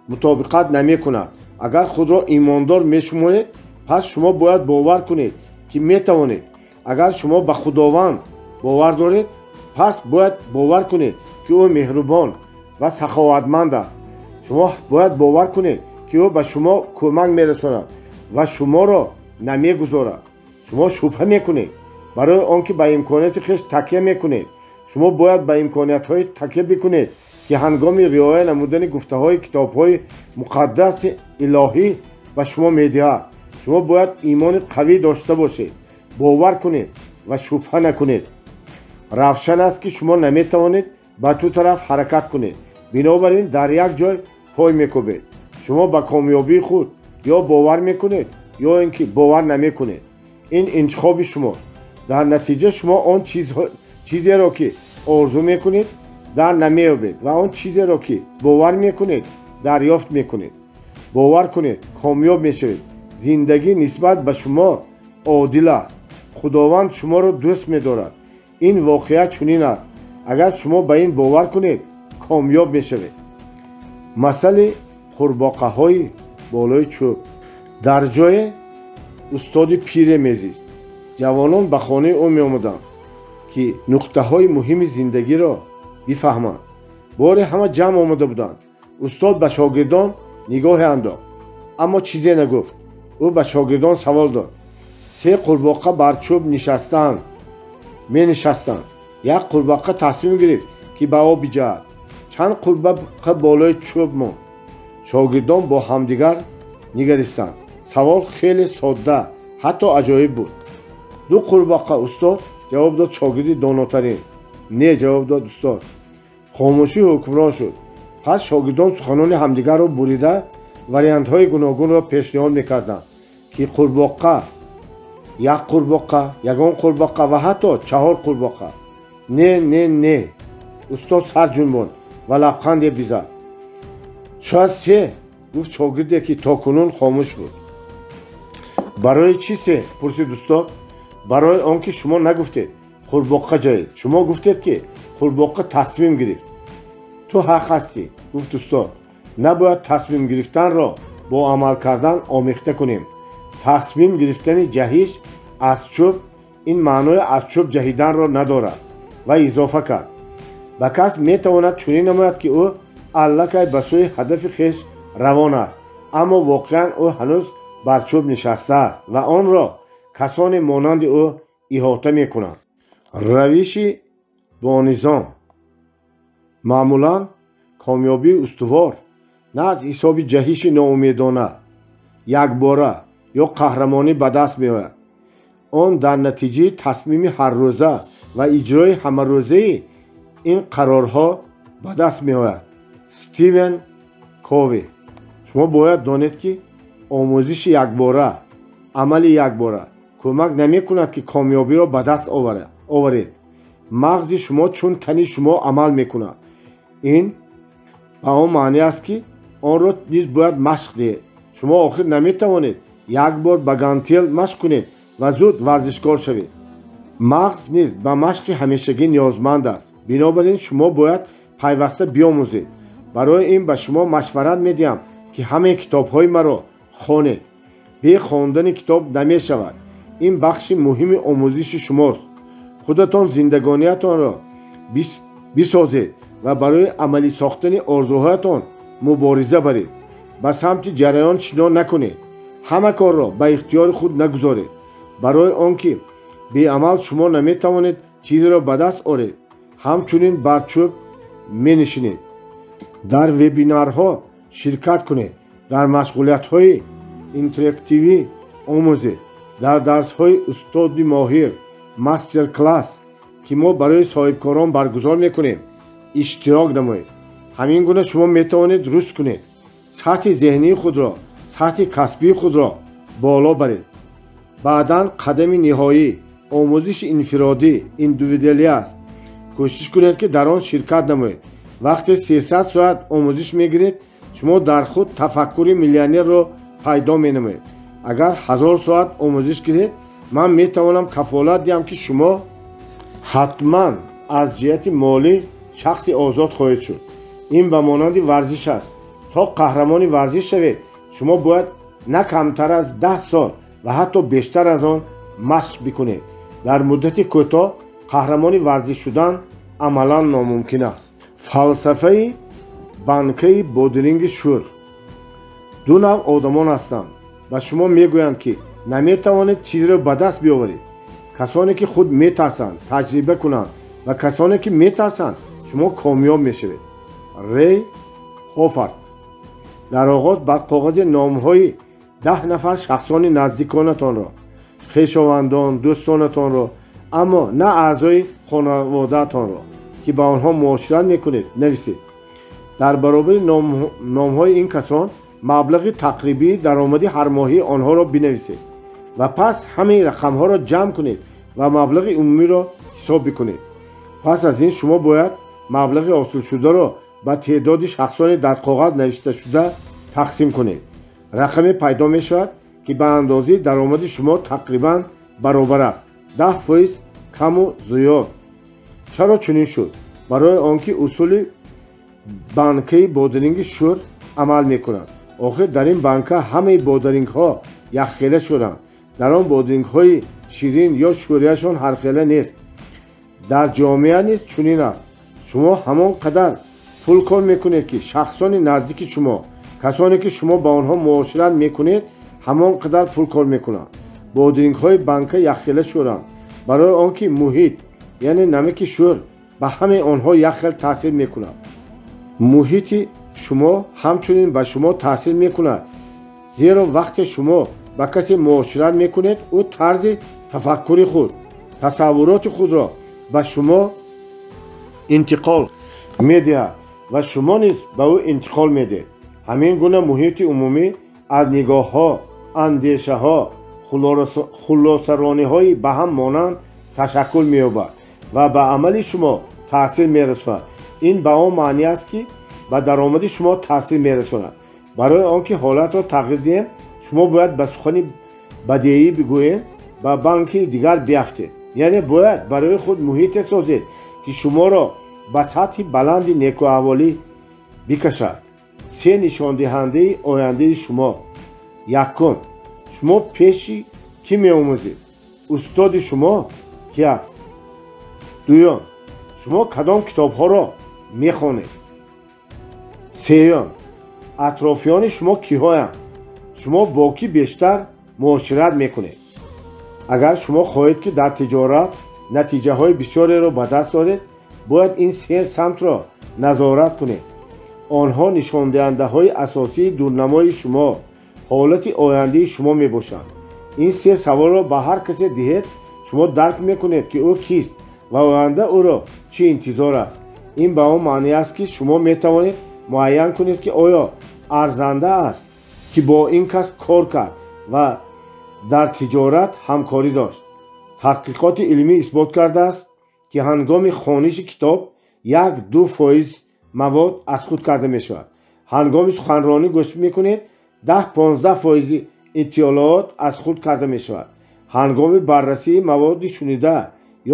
[SPEAKER 1] мутобиқат намекунад. Агар худро имондор мешуморед, пас шумо бояд бовар кунед, ки метавонед. Агар шумо ба Худованд бовар доред, пас бояд бовар кунед, ки ӯ меҳрубон ва саховатманд аст. Шумо бояд бовар кунед, ки ӯ ба шумо кӯмак мерасонад ва шуморо намегузорад. Шумо шубҳа мекунед барои он ки ба имконияти хеш такя мекунед. Шумо бояд ба имкониятҳое такя бикунед, ки ҳангоми риоя намудани гуфтаҳои китобҳои муқаддаси илоҳӣ ба шумо медиҳад. Шумо бояд имони қавӣ дошта бошед, бовар кунед ва шубҳа накунед. Равшан аст, ки шумо наметавонед ба ду тараф ҳаракат кунед. Бинобар ин дар як ҷой пой мекӯбед. Шумо ба комёбии худ ё бовар мекунед, ё ин ки бовар намекунед. Ин интихоби шумост. Дар натиҷа шумо он чизеро, ки орзу мекунед, дар намеёбед ва он чизеро, ки бовар мекунед, дарёфт мекунед. Бовар кунед, комёб мешавед. Зиндагӣ нисбат ба шумо одил аст. Худованд шуморо дӯст медорад. Ин воқеа чунин аст. Агар шумо ба ин бовар кунед, комёб мешавед. Масъали қурбоқаҳои болои чӯб. Дар ҷое устоди пире мезист. Ҷавонон ба хонаи ӯ меомаданд, ки нуқтаҳои муҳими зиндагиро бифаҳманд. Боре ҳама ҷамъ омада буданд. Устод ба шогирдон нигоҳе андохт, аммо чизе нагуфт. Ӯ ба шогирдон савол дод: се қурбоқа бар чӯб нишастаанд, менишастанд. Як қурбоқа тасмим гирифт, ки ба об биҷаҳад. Чанд қурбоқа болои чӯб монд. Шогирдон бо ҳамдигар нигаристанд. Савол хеле содда, ҳатто аҷоиб буд. Ду қурбоқа, устод, ҷавоб дод шогирди донотарин. Не, ҷавоб дод устод. Хомӯшӣ ҳукмрон шуд. Пас шогирдон суханони ҳамдигарро бурида вариантҳои гуногунро пешниҳод мекарданд, ки қурбоқа, як қурбоқа, ягон қурбоқа ва ҳатто чаҳор қурбоқа. Не, не, не. Устод сар ҷунбонд ва лабханде бизад. Шояд се, гуфт шогирде, ки то кунун хомӯш буд. Барои чӣ се? Пурсид устод. Барои он ки шумо нагуфтед қурбоқа ҷаҳид. Шумо гуфтед, ки қурбоқа тасмим гирифт. Ту ҳақ ҳастӣ, гуфт устод. Набояд тасмим гирифтанро бо амал кардан омехта кунем. Тасмим гирифтани ҷаҳиш аз чӯб ин маънои аз чӯб ҷаҳиданро надорад. Ва изофа кард: ба кас метавонад чунин намояд, ки ӯ аллакай ба сӯи ҳадафи хеш равон аст, аммо воқеан ӯ ҳанӯз бар чӯб нишастааст ва онро касоне монанди ӯ иҳота мекунанд. Равиши бонизом. Маъмулан комёбии устувор на аз ҳисоби ҷаҳиши ноумедона, якбора ё қаҳрамонӣ ба даст меояд. Он дар натиҷаи тасмими ҳаррӯза ва иҷрои ҳамарӯзаи ин қарорҳо ба даст меояд. Стивен Кови. Шумо бояд донед, ки омӯзиши якбора, амали якбора кӯмак намекунад, ки комёбиро ба даст оваред. Мағзи шумо чун тани шумо амал мекунад. Ин ба он маъне аст, ки онро низ бояд машқ диҳед. Шумо охир наметавонед як бор ба гантел машқ кунед ва зуд варзишкор шавед. Мағз низ ба машқи ҳамешагӣ ниёзманд аст. Бинобар ин шумо бояд пайваста биомӯзед. Барои ин ба шумо машварат медиҳам, ки ҳамаи китобҳои маро хонед. Бе хондани китоб намешавад. Ин бахши муҳими омӯзиши шумост. Худатон зиндагониятонро бисозед ва барои амалӣ сохтани орзуҳоятон мубориза баред. Ба самти ҷараён шино накунед. Ҳама корро ба ихтиёри худ нагузоред. Барои он ки беамал шумо наметавонед чизеро ба даст оред. Ҳамчунин бар чӯб менишинед. Дар вебинарҳо ширкат кунед, дар машғулиятҳои интерактивӣ омӯзед, дар дарсҳои устоди моҳир, мастер-класс, ки мо барои соҳибкорон баргузор мекунем, иштирок намоед. Ҳамин гуна шумо метавонед рушд кунед, сатҳи зеҳнии худро, сатҳи касбии худро боло баред. Баъдан қадами ниҳоӣ омӯзиши инфиродӣ индивидуалӣ аст. Кӯшиш кунед, ки дар он ширкат намоед. Вақте 300 соат омӯзиш мегиред, шумо дар худ тафаккури миллионерро пайдо менамоед. Агар 1000 соат омӯзиш гиред, ман метавонам кафолат диҳам, ки шумо ҳатман аз ҷиҳати молӣ шахси озод хоҳед шуд. Ин ба монанди варзиш аст. То қаҳрамони варзиш шавед, шумо бояд на камтар аз 10 сол ва ҳатто бештар аз он машқ бикунед. Дар муддати кӯтоҳ қаҳрамони варзиш шудан амалан номумкин аст. Фалсафаи банкаи бодиринги шӯр. Ду навъ одамон ҳастанд. Ба шумо мегӯянд, ки наметавонед чизеро ба даст биёваред. Касоне ки худ метарсанд таҷриба кунанд ва касоне ки метарсанд шумо комёб мешавед. Рей Хофард. Дар оғоз бар коғази номҳои 10 нафар шахсони наздиконатонро, хешовандон, дӯстонатонро, аммо на аъзои хонаводаатонро, ки ба онҳо муошират мекунед, нависед. Дар баробари номҳои ин касон маблағи тақрибии даромади ҳармоҳии онҳоро бинависед ва пас ҳамаи рақамҳоро ҷамъ кунед ва маблағи умумиро ҳисоб бикунед. Пас аз ин шумо бояд маблағи ҳосилшударо ба теъдоди шахсони дар коғаз навишташуда тақсим кунед. Рақаме пайдо мешавад, ки ба андозаи даромади шумо тақрибан баробар аст, 10% каму зиёд. Чаро чунин шуд? Барои он ки усули банкаи бодиринги шӯр амал мекунад. Охир дар ин банка ҳамаи бодирингҳо якхела шуданд. Дар он бодирингҳои ширин ё шӯрияшон ҳархела нест. Дар ҷомеа низ чунин аст. Шумо ҳамон қадар пул кор мекунед, ки шахсони наздики шумо, касоне ки шумо ба онҳо муошират мекунед, ҳамон қадар пул кор мекунанд. Бодирингҳои банка якхела шуданд, барои он ки муҳит, яъне намаки шӯр, ба ҳамаи онҳо якхел таъсир мекунад. Муҳити шумо ҳамчунин ба шумо таъсир мекунад, зеро вақте шумо ба касе муошират мекунед, ӯ тарзи тафаккури худ, тасаввуроти худро ба шумо интиқол медиҳад ва шумо низ ба ӯ интиқол медиҳед. Ҳамин гуна муҳити умумӣ аз нигоҳҳо, андешаҳо, хулосарониҳои ба ҳам монанд ташаккул меёбад ва ба амали шумо таъсир мерасонад. Ин ба он маъни аст, ки ба даромади шумо таъсир мерасонад. Барои он ки ҳолатро тағйир диҳем, шумо бояд ба сухани бадеӣ бигӯем, ба банки дигар биафтед. Яъне бояд барои худ муҳите созед, ки шуморо ба сатҳи баланди некӯаҳволӣ бикашад. Се нишондиҳандаи ояндаи шумо. Якум, шумо пеши кӣ меомӯзед? Устоди шумо кӣ аст? Дуюм, шумо кадом китобҳоро мехонед? Сеюм, атрофиёни шумо киҳоянд? Шумо бо кӣ бештар муошират мекунед? Агар шумо хоҳед, ки дар тиҷорат натиҷаҳои бисёреро ба даст оред, бояд ин се самтро назорат кунед. Онҳо нишондиҳандаҳои асосии дурнамои шумо, ҳолати ояндаи шумо мебошанд. Ин се саволро ба ҳар касе диҳед, шумо дарк мекунед, ки ӯ кист ва оянда ӯро чӣ интизор аст. Ин ба он маъни аст, ки шумо метавонед муайян кунед, ки оё арзанда аст, ки бо ин кас кор кард ва дар тиҷорат ҳамкорӣ дошт. Таҳқиқоти илмӣ исбот кардааст, ки ҳангоми хониши китоб 1-2% мавод аз худ карда мешавад. Ҳангоми суханронӣ гӯш мекунед, 10-15% иттилоот аз худ карда мешавад. Ҳангоми баррасии маводи шунида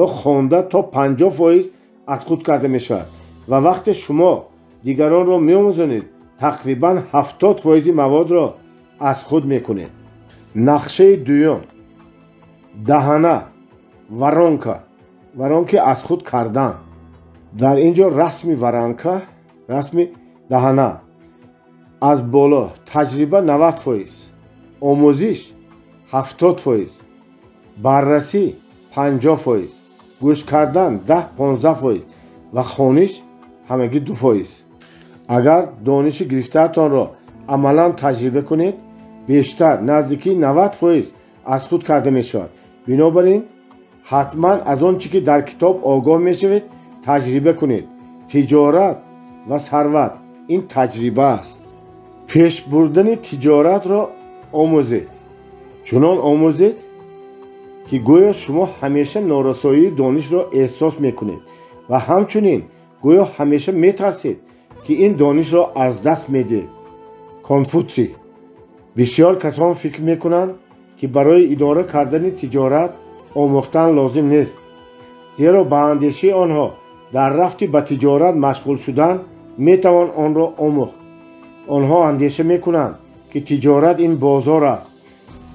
[SPEAKER 1] ё хонда то 50% аз худ карда мешавад ва вақте шумо дигаронро меомӯзонед, тақрибан 70% маводро аз худ мекунед. Нақшаи дуюм. Даҳана, воронка, воронки аз худ кардан. Дар ин ҷо расми воронка, расми даҳана. Аз боло таҷриба 90%, омӯзиш 70%, баррасӣ 50%, гӯш кардан 10-15% ва хониш ҳамагӣ 2%. Агар дониши гирифтаатонро амалан таҷриба кунед, бештар наздики 90% аз худ карда мешавад. Бинобар ин ҳатман аз он чӣ ки дар китоб огоҳ мешавед таҷриба кунед. Тиҷорат ва сарват ин таҷриба аст. Пешбурдани тиҷоратро омӯзед. Чунон омӯзед, ки гӯё шумо ҳамеша норасоии донишро эҳсос мекунед ва ҳамчунин гӯё ҳамеша метарсед, ки ин донишро аз даст медиҳед. Конфутсий. Бисёр касон фикр мекунанд, ки барои идора кардани тиҷорат омӯхтан лозим нест, зеро ба андешаи онҳо дар рафти ба тиҷорат машғул шудан метавон онро омӯхт. Онҳо андеша мекунанд, ки тиҷорат ин бозор аст,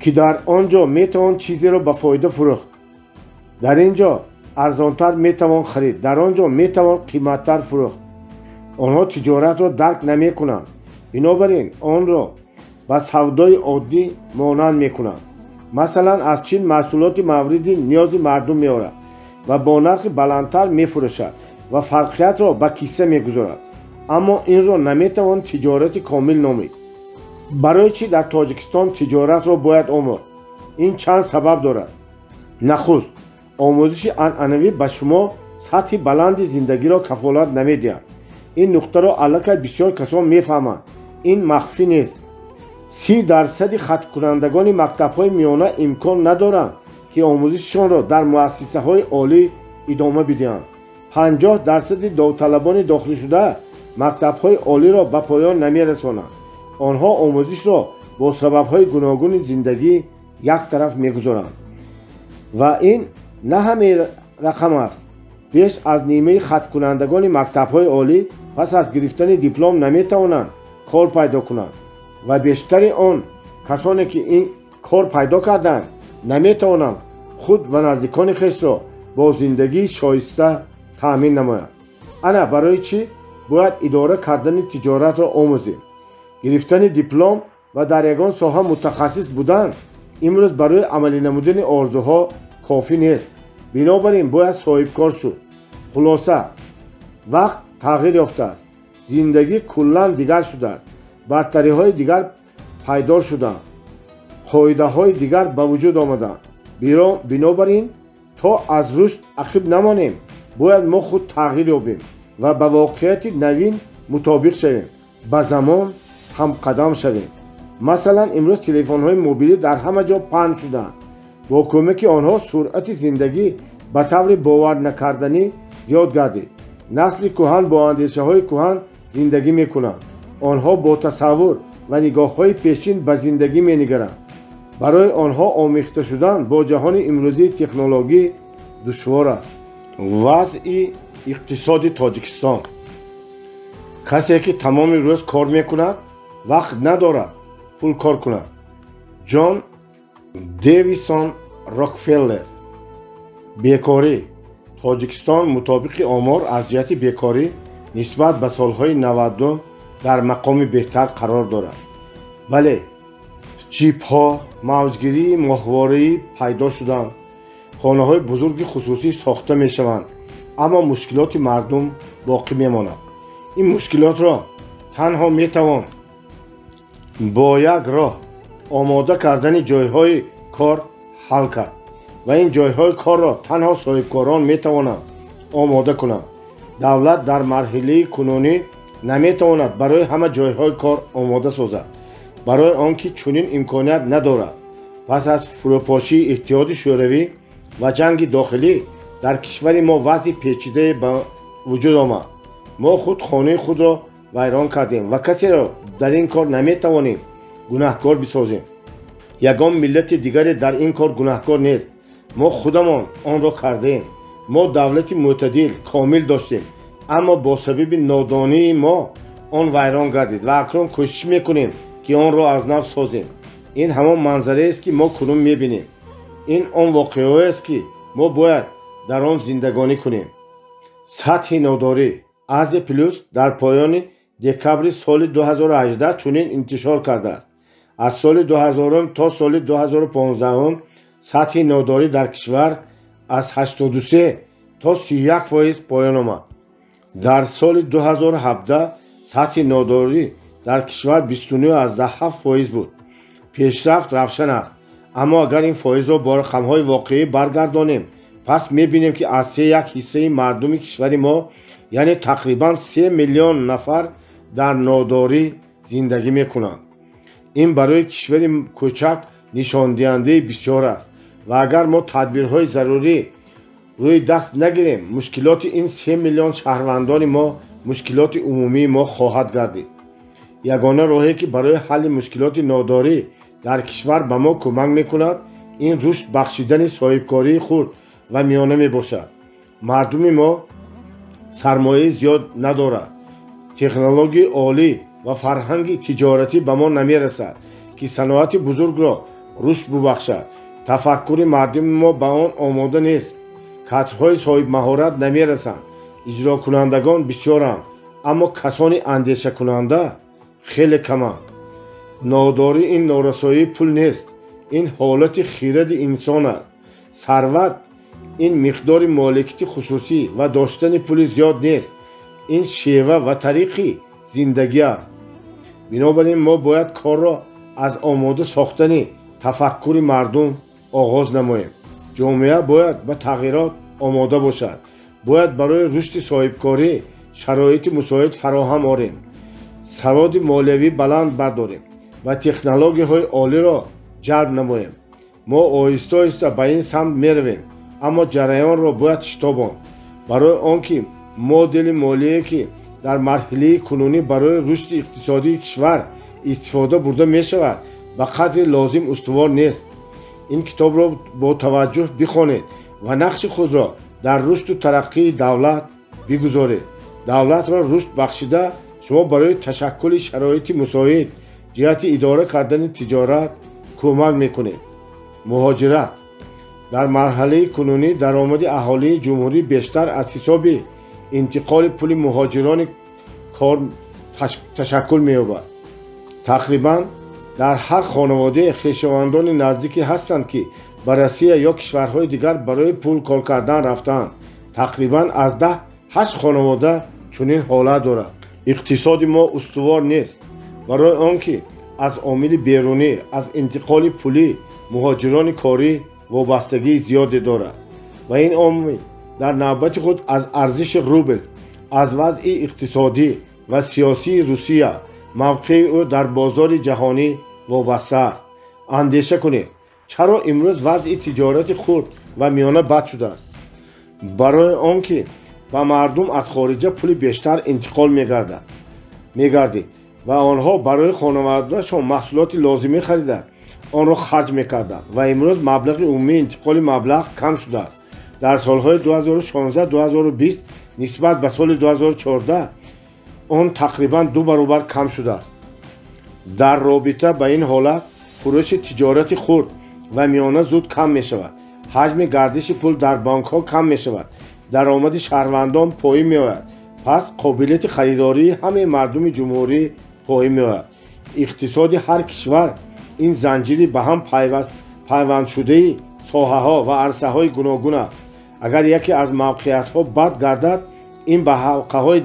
[SPEAKER 1] ки дар он ҷо метавон чизеро ба фоида фурӯхт. Дар ин ҷо арзонтар метавон харид, дар он ҷо метавон қиматтар фурӯхт. Онҳо тиҷоратро дарк намекунанд, бинобар ин онро ба савдои оддӣ монанд мекунанд. Масалан, аз Чин маҳсулоти мавриди ниёзи мардум меорад ва бо нархи баландтар мефурӯшад ва фарқиятро ба кисса мегузорад. Аммо инро наметавон тиҷорати комил номид. Барои чӣ дар Тоҷикистон тиҷоратро бояд омӯхт? Ин чанд сабаб дорад. Нахуст, омӯзиши анъанавӣ ба шумо сатҳи баланди зиндагиро кафолат намедиҳад. Ин нуқтаро аллакай бисёр касон мефаҳманд. Ин махфӣ нест. 30% хаткунандагони мактабҳои миёна имкон надоранд, ки омӯзишашонро дар муассисаҳои олӣ идома бидиҳанд. 50% довталабони дохилшуда мактабҳои олиро ба поён намерасонанд. Онҳо омӯзишро бо сабабҳои гуногуни зиндагӣ як тараф мегузоранд. Ва ин на ҳамаи рақам аст. Беш аз нимаи хаткунандагони мактабҳои олӣ пас аз гирифтани диплом наметавонанд кор пайдо кунанд ва бештари он касоне, ки ин кор пайдо карданд, наметавонанд худ ва наздикони хешро бо зиндагии шоиста таъмин намоянд. Ана барои чӣ бояд идора кардани тиҷоратро омӯзем. Гирифтани диплом ва дар ягон соҳа мутахассис будан имрӯз барои амалӣ намудани орзуҳо кофӣ нест. Бинобар ин бояд соҳибкор шуд. Хулоса, вақт тағйир ёфтааст. Зиндагӣ куллан дигар шудааст. Бартариҳои дигар пайдо шуданд. Қоидаҳои дигар ба вуҷуд омаданд. Бинобар ин то аз рушд ақиб намонем, бояд мо худ тағйир ёбем ва ба воқеияти навин мутобиқ шавем, ба замон ҳамқадам шавем. Масалан, имрӯз телефонҳои мобилӣ дар ҳама ҷо паҳн шудаанд. Бо кӯмаки онҳо суръати зиндагӣ ба таври боварнакарданӣ зиёд гардид. Насли кӯҳан бо андешаҳои кӯҳан зиндагӣ мекунанд. Онҳо бо тасаввур ва нигоҳҳои пешин ба зиндагӣ менигаранд. Барои онҳо омехта шудан бо ҷаҳони имрӯзии технологӣ душвор аст. Вазъи иқтисоди Тоҷикистон. Касе, ки тамоми рӯз кор мекунад, вақт надорад пул кор кунад. Ҷон Дэвисон Рокфеллер. Бекорӣ. Тоҷикистон мутобиқи омор аз ҷиҳати бекорӣ нисбат ба солҳои 90 дар мақоми беҳтар қарор дорад. Бале, чипҳо, мавҷгирии моҳвораӣ пайдо шуданд, хонаҳои бузурги хусусӣ сохта мешаванд, аммо мушкилоти мардум боқӣ мемонад. Ин мушкилотро танҳо метавон бо як роҳ омода кардани ҷойҳои кор ҳал кард ва ин ҷойҳои корро танҳо соҳибкорон метавонанд омода кунанд. Давлат дар марҳилаи кунунӣ наметавонад барои ҳама ҷойҳои кор омода созад, барои он ки чунин имконият надорад. Пас аз фурӯпошии Иттиҳоди Шӯравӣ ва ҷанги дохилӣ дар кишвари мо вазъи печидае ба вуҷуд омад. Мо худ хонаи худро вайрон кардем ва касеро дар ин кор наметавонем гунаҳкор бисозем. Ягон миллати дигаре дар ин кор гунаҳкор нест. Мо худамон онро кардаем. Мо давлати мӯътадил комил доштем, аммо бо сабаби нодонии мо он вайрон гардид ва акнун кӯшиш мекунем, ки онро аз нав созем. Ин ҳамон манзараест, ки мо кунун мебинем. Ин он воқеаҳоест, ки мо бояд дар он зиндагонӣ кунем. Сатҳи нодорӣ. Азия Плюс дар поёни декабри соли 2018 чунин интишор кардааст. Аз соли 2000 то соли 2015 сатҳи нодорӣ дар кишвар аз 83 то 31% поён омад. Дар соли 2017 сатҳи нодорӣ дар кишвар 29,7% буд. Пешрафт равшан аст, аммо агар ин фоизро бо рақамҳои воқеӣ баргардонем, пас мебинем, ки аз 3,1 ҳиссаи мардуми кишвари мо, яъне тақрибан 3 миллион нафар дар нодорӣ зиндагӣ мекунанд. Ин барои кишвари кӯчак нишондиҳандаи бисёр аст ва агар мо тадбирҳои зарурӣ рӯи даст нагирем, мушкилоти ин 3 миллион шаҳрвандони мо мушкилоти умумии мо хоҳад гардид. Ягона роҳе ки барои ҳалли мушкилоти нодорӣ дар кишвар ба мо кӯмак мекунад, ин рушд бахшидани соҳибкории хурд ва миёна мебошад. Мардуми мо сармояи зиёд надорад. Технологияи олӣ ва фарҳанги тиҷоратӣ ба мо намерасад, ки саноати бузургро рушд бубахшад. Тафаккури мардуми мо ба он омода нест. Кадрҳои соҳибмаҳорат намерасанд. Иҷрокунандагон бисёранд, аммо касони андешакунанда хеле каманд. Нодорӣ ин норасоии пул нест, ин ҳолати хиради инсон аст. Сарват ин миқдори моликияти хусусӣ ва доштани пули зиёд нест, ин шева ва тариқи зиндагӣ аст. Бинобар ин мо бояд корро аз омода сохтани тафаккури мардум оғоз намоем. Ҷомеа бояд ба тағйирот омода бошад. Бояд барои рушди соҳибкорӣ шароити мусоид фароҳам орем, саводи молиявӣ баланд бардорем ва технологияҳои олиро ҷалб намоем. Мо оҳиста-оҳиста ба ин самт меравем, аммо ҷараёнро бояд шитобонд, барои он ки модели молие ки дар марҳилаи кунунӣ барои рушди иқтисодии кишвар истифода бурда мешавад, ба қадри лозим устувор нест. Ин китобро бо таваҷҷӯҳ бихонед ва нақши худро дар рушду тараққии давлат бигузоред. Давлатро рушд бахшида шумо барои ташаккули шароити мусоид ҷиҳати идора кардани тиҷорат кӯмак мекунед. Муҳоҷират. Дар марҳалаи кунунӣ даромади аҳолии ҷумҳурӣ бештар аз ҳисоби интиқоли пули муҳоҷирони кор ташаккул меёбад. Тақрибан дар ҳар хонаводае хешовандони наздике ҳастанд, ки ба Россия ё кишварҳои дигар барои пул кор кардан рафтаанд. Тақрибан аз 10 8 хонавода чунин ҳолат дорад. Иқтисоди мо устувор нест, барои он ки аз омили берунӣ, аз интиқоли пулӣ муҳоҷирони корӣ вобастагии зиёде дорад ва ин омил дар навбати худ аз арзиши рубл, аз вазъи иқтисодӣ ва сиёсии Русия, мавқеи ӯ дар бозори ҷаҳонӣ вобаста аст. Андеша кунед, чаро имрӯз вазъи тиҷорати хурд ва миёна бад шудааст? Барои он ки ба мардум аз хориҷа пули бештар интиқол мегардид ва онҳо барои хонаводаашон маҳсулоти лозимӣ харида онро харҷ мекарданд ва имрӯз маблағи умумии интиқоли маблағ кам шудааст. Дар солҳои 2016-2020 нисбат ба соли 2014 он тақрибан 2 баробар кам шудааст. Дар робита ба ин ҳолат фурӯши тиҷорати хурд ва миёна зуд кам мешавад. Ҳаҷми гардиши пул дар бонкҳо кам мешавад. Даромади шаҳрвандон поин меояд. Пас қобилияти харидории ҳамаи мардуми ҷумҳурӣ поин меояд. Иқтисоди ҳар кишвар ин занҷири ба ҳам пайвандшудаи соҳаҳо ва арсаҳои гуногун аст. Агар яке аз мавқеиятҳо бад гардад, ин ба ҳалқаҳои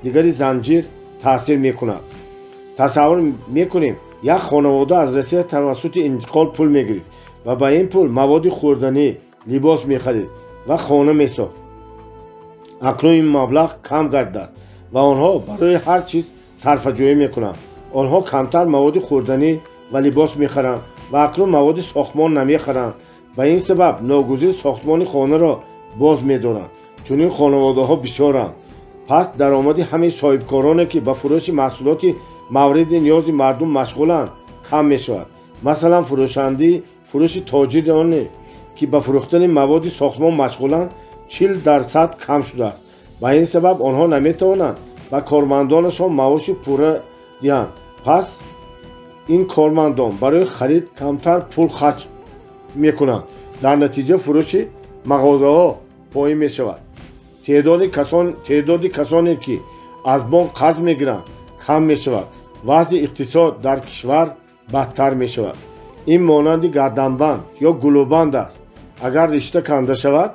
[SPEAKER 1] дигари занҷир таъсир мекунад. Тасаввур мекунем, як хонавода аз Россия тавассути интиқол пул мегирифт ва ба ин пул маводи хӯрданӣ, либос мехарид ва хона месохт. Акнун ин маблағ кам гардидааст ва онҳо барои ҳар чиз сарфаҷӯӣ мекунанд. Онҳо камтар маводи хӯрданӣ ва либос мехаранд ва акнун маводи сохтмон намехаранд. Ба ин сабаб ногузир сохтмони хонаро боз медоранд. Чунин хонаводаҳо бисёранд. Пас даромади ҳамаи соҳибкороне, ки ба фурӯши маҳсулоти мавриди ниёзи мардум машғуланд, кам мешавад. Масалан, фурӯши тоҷироне, ки ба фурӯхтани маводи сохтмон машғуланд, 40% кам шудааст. Ба ин сабаб онҳо наметавонанд ба кормандонашон маоши пурра диҳанд. Пас ин кормандон барои харид камтар пул харҷ мекунанд. Дар натиҷа фурӯши мағозаҳо поин мешавад. Теъдоди касоне, ки аз бонк қарз мегиранд, кам мешавад. Вазъи иқтисод дар кишвар бадтар мешавад. Ин монанди гарданбанд ё гулӯбанд аст. Агар ришта канда шавад,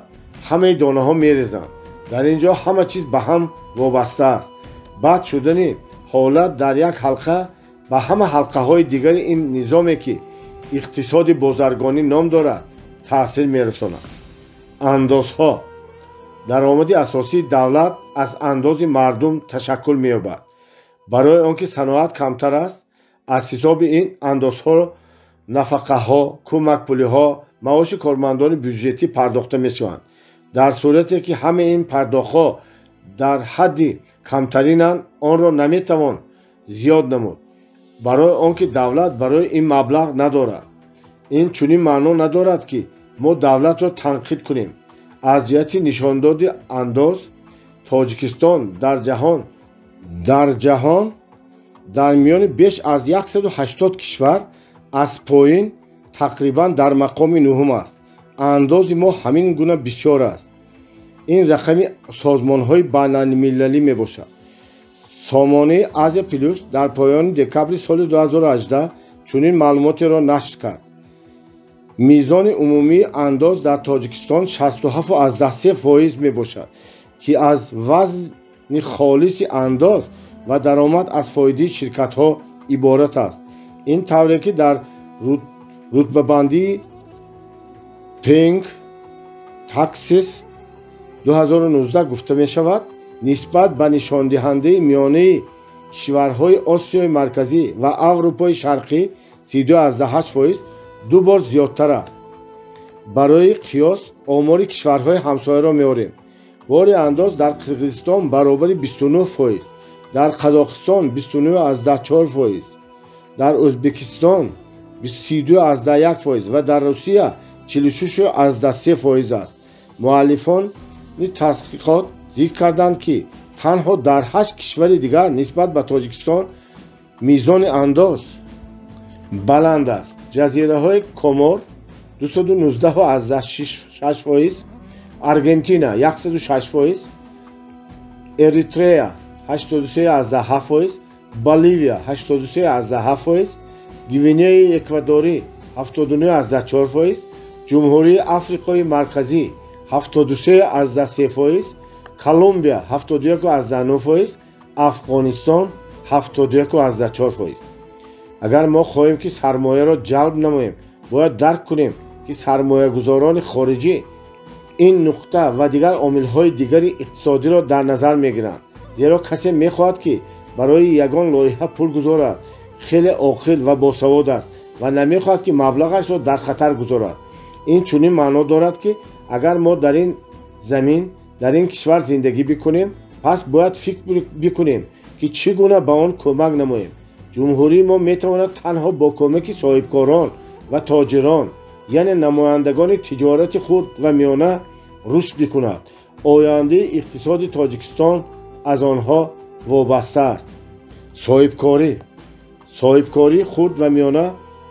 [SPEAKER 1] ҳамаи донаҳо мерезанд. Дар ин ҷо ҳама чиз ба ҳам вобаста аст. Бад шудани ҳолат дар як ҳалқа ба ҳама ҳалқаҳои дигари ин низоме, ки иқтисоди бозаргонӣ ном дорад, таъсир мерасонад. Андозҳо. Даромади асосии давлат аз андози мардум ташаккул меёбад. Барои он ки саноат камтар аст, аз ҳисоби ин андозҳо нафақаҳо, кӯмакпулиҳо, маоши кормандони бюҷетӣ пардохта мешаванд. Дар сурате ки ҳамаи ин пардохтҳо дар ҳадди камтаринанд, онро наметавон зиёд намуд, барои он ки давлат барои ин маблағ надорад. Ин чунин маъно надорад, ки мо давлатро танқид кунем. Аз ҷиҳати нишондоди андоз Тоҷикистон дар ҷаҳон дар миёни беш аз 180 кишвар аз поин тақрибан дар мақоми нуҳум аст. Андози мо ҳамин гуна бисёр аст. Ин рақами созмонҳои байналмилалӣ мебошад. Сомонаи Азия Плюс дар поёни декабри соли 2018 чунин маълумотеро нашр кард. Мизони умумии андоз дар Тоҷикистон 67,3% мебошад, ки аз вазни холиси андоз ва даромад аз фоидаи ширкатҳо иборат аст. Ин тавре ки дар рутбабандии Paying Taxes 2019 гуфта мешавад, нисбат ба нишондиҳандаи миёнаи кишварҳои Осиёи Марказӣ ва Аврупои Шарқӣ 32,8% ду бор зиёдтар аст. Барои қиёс омори кишварҳои ҳамсояро меорем. Бори андоз дар Қирғизистон баробари 29%, дар Қазоқистон 29,4%, дар Ӯзбекистон 32,1% ва дар Русия 46,3% аст. Муаллифони таҳқиқот зикр карданд, ки танҳо дар 8 кишвари дигар нисбат ба Тоҷикистон мизони андоз баланд аст. Ҷазираҳои Комор 219,6%, Аргентина 106%, Эритрея 83,7%, Боливия 83,7%, Гвинеяи Эквадорӣ 79,4%, Ҷумҳурии Африқои Марказӣ 73,3%, Колумбия 71,9%, Афғонистон 71,4%. Агар мо хоҳем, ки сармояро ҷалб намоем, бояд дарк кунем, ки сармоягузорони хориҷӣ ин нуқта ва дигар омилҳои дигари иқтисодиро дар назар мегиранд. Зеро касе мехоҳад, ки барои ягон лоиҳа пул гузорад, хеле оқил ва босавод аст ва намехоҳад, ки маблағашро дар хатар гузорад. Ин чунин маъно дорад, ки агар мо дар ин замин, дар ин кишвар зиндагӣ бикунем, пас бояд фикр бикунем, ки чӣ гуна ба он кӯмак намоем. Ҷумҳурии мо метавонад танҳо бо кӯмаки соҳибкорон ва тоҷирон, яъне намояндагони тиҷорати хурд ва миёна рушд бикунад. Ояндаи иқтисоди Тоҷикистон аз онҳо вобаста аст. Соҳибкории хурд ва миёна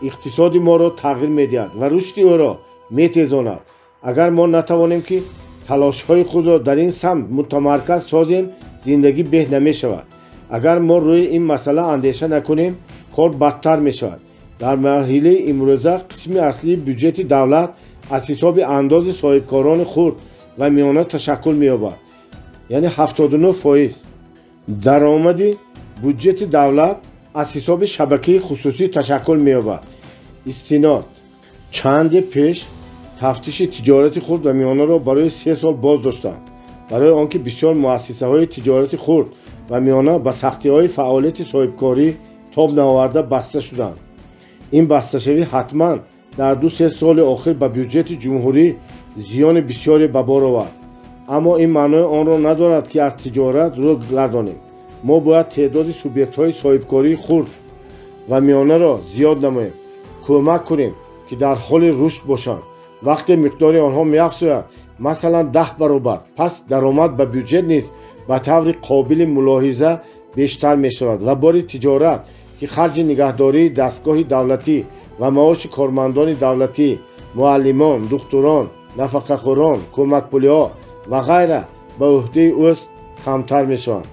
[SPEAKER 1] иқтисоди моро тағйир медиҳад ва рушди ӯро метезонад. Агар мо натавонем, ки талошҳои худро дар ин самт мутамарказ созем, зиндагӣ беҳ намешавад. Агар мо рӯи ин масъала андеша накунем, кор бадтар мешавад. Дар марҳилаи имрӯза қисми аслии бюҷети давлат аз ҳисоби андози соҳибкорони хурд ва миёна ташаккул меёбад, яъне 79%. Даромади бюҷети давлат аз ҳисоби шабакаи хусусӣ ташаккул меёбад. Истинод. Чанде пеш тафтиши тиҷорати хурд ва миёнаро барои 3 сол боз доштанд, барои он ки бисёр муассисаҳои тиҷорати хурд ва миёна ба сахтиҳои фаъолияти соҳибкорӣ тоб наоварда баста шуданд. Ин басташавӣ ҳатман дар 2-3 соли охир ба бюҷети ҷумҳурӣ зиёни бисёре ба бор овард. Аммо ин маънои онро надорад, ки аз тиҷорат рӯ гардонем. Мо бояд теъдоди субъектҳои соҳибкории хурд ва миёнаро зиёд намоем, кӯмак кунем, ки дар ҳоли рушд бошанд. Вақте миқдори онҳо меафзояд, масалан 10 баробар, пас даромад ба бюҷет низ ба таври қобили мулоҳиза бештар мешавад ва бори тиҷорат, ки харҷи нигаҳдории дастгоҳи давлатӣ ва маоши кормандони давлатӣ, муаллимон, духтурон, нафақахӯрон, кӯмакпулиҳо ва ғайра ба ӯҳдаи ӯст, камтар мешаванд.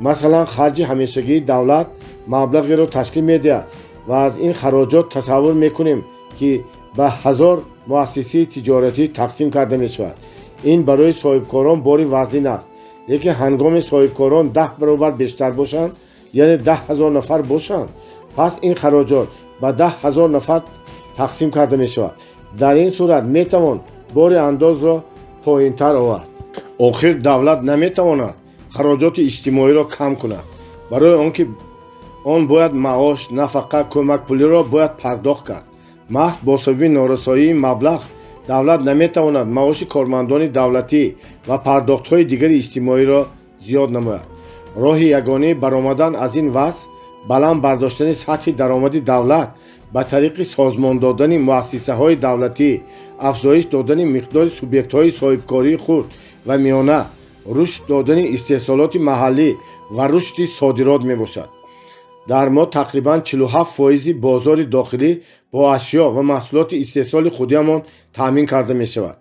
[SPEAKER 1] Масалан, харҷи ҳамешагии давлат маблағеро ташкил медиҳад ва аз ин хароҷот тасаввур мекунем, ки ба 1000 муассисаи тиҷоратӣ тақсим карда мешавад. Ин барои соҳибкорон бори вазнин аст, лекин ҳангоми соҳибкорон 10 баробар бештар бошанд, яъне 10 000 нафар бошанд, пас ин хароҷот ба 10 000 нафар тақсим карда мешавад. Дар ин сурат метавон бори андозро поинтар овард. Охир давлат наметавонад хароҷоти иҷтимоиро кам кунад, барои он ки он бояд маош, нафақа, кӯмакпулиро бояд пардохт кард. Маҳз бо сабаби норасоии маблағ давлат наметавонад маоши кормандони давлатӣ ва пардохтҳои дигари иҷтимоиро зиёд намояд. Роҳи ягонаи баромадан аз ин вазъ баланд бардоштани сатҳи даромади давлат ба тариқи созмон додани муассисаҳои давлатӣ, афзоиш додани миқдори субъектҳои соҳибкории хурд ва миёна, рушд додани истеҳсолоти маҳаллӣ ва рушди содирот мебошад. Дар мо тақрибан 47% бозори дохилӣ бо ашё ва маҳсулоти истеҳсоли худиамон таъмин карда мешавад.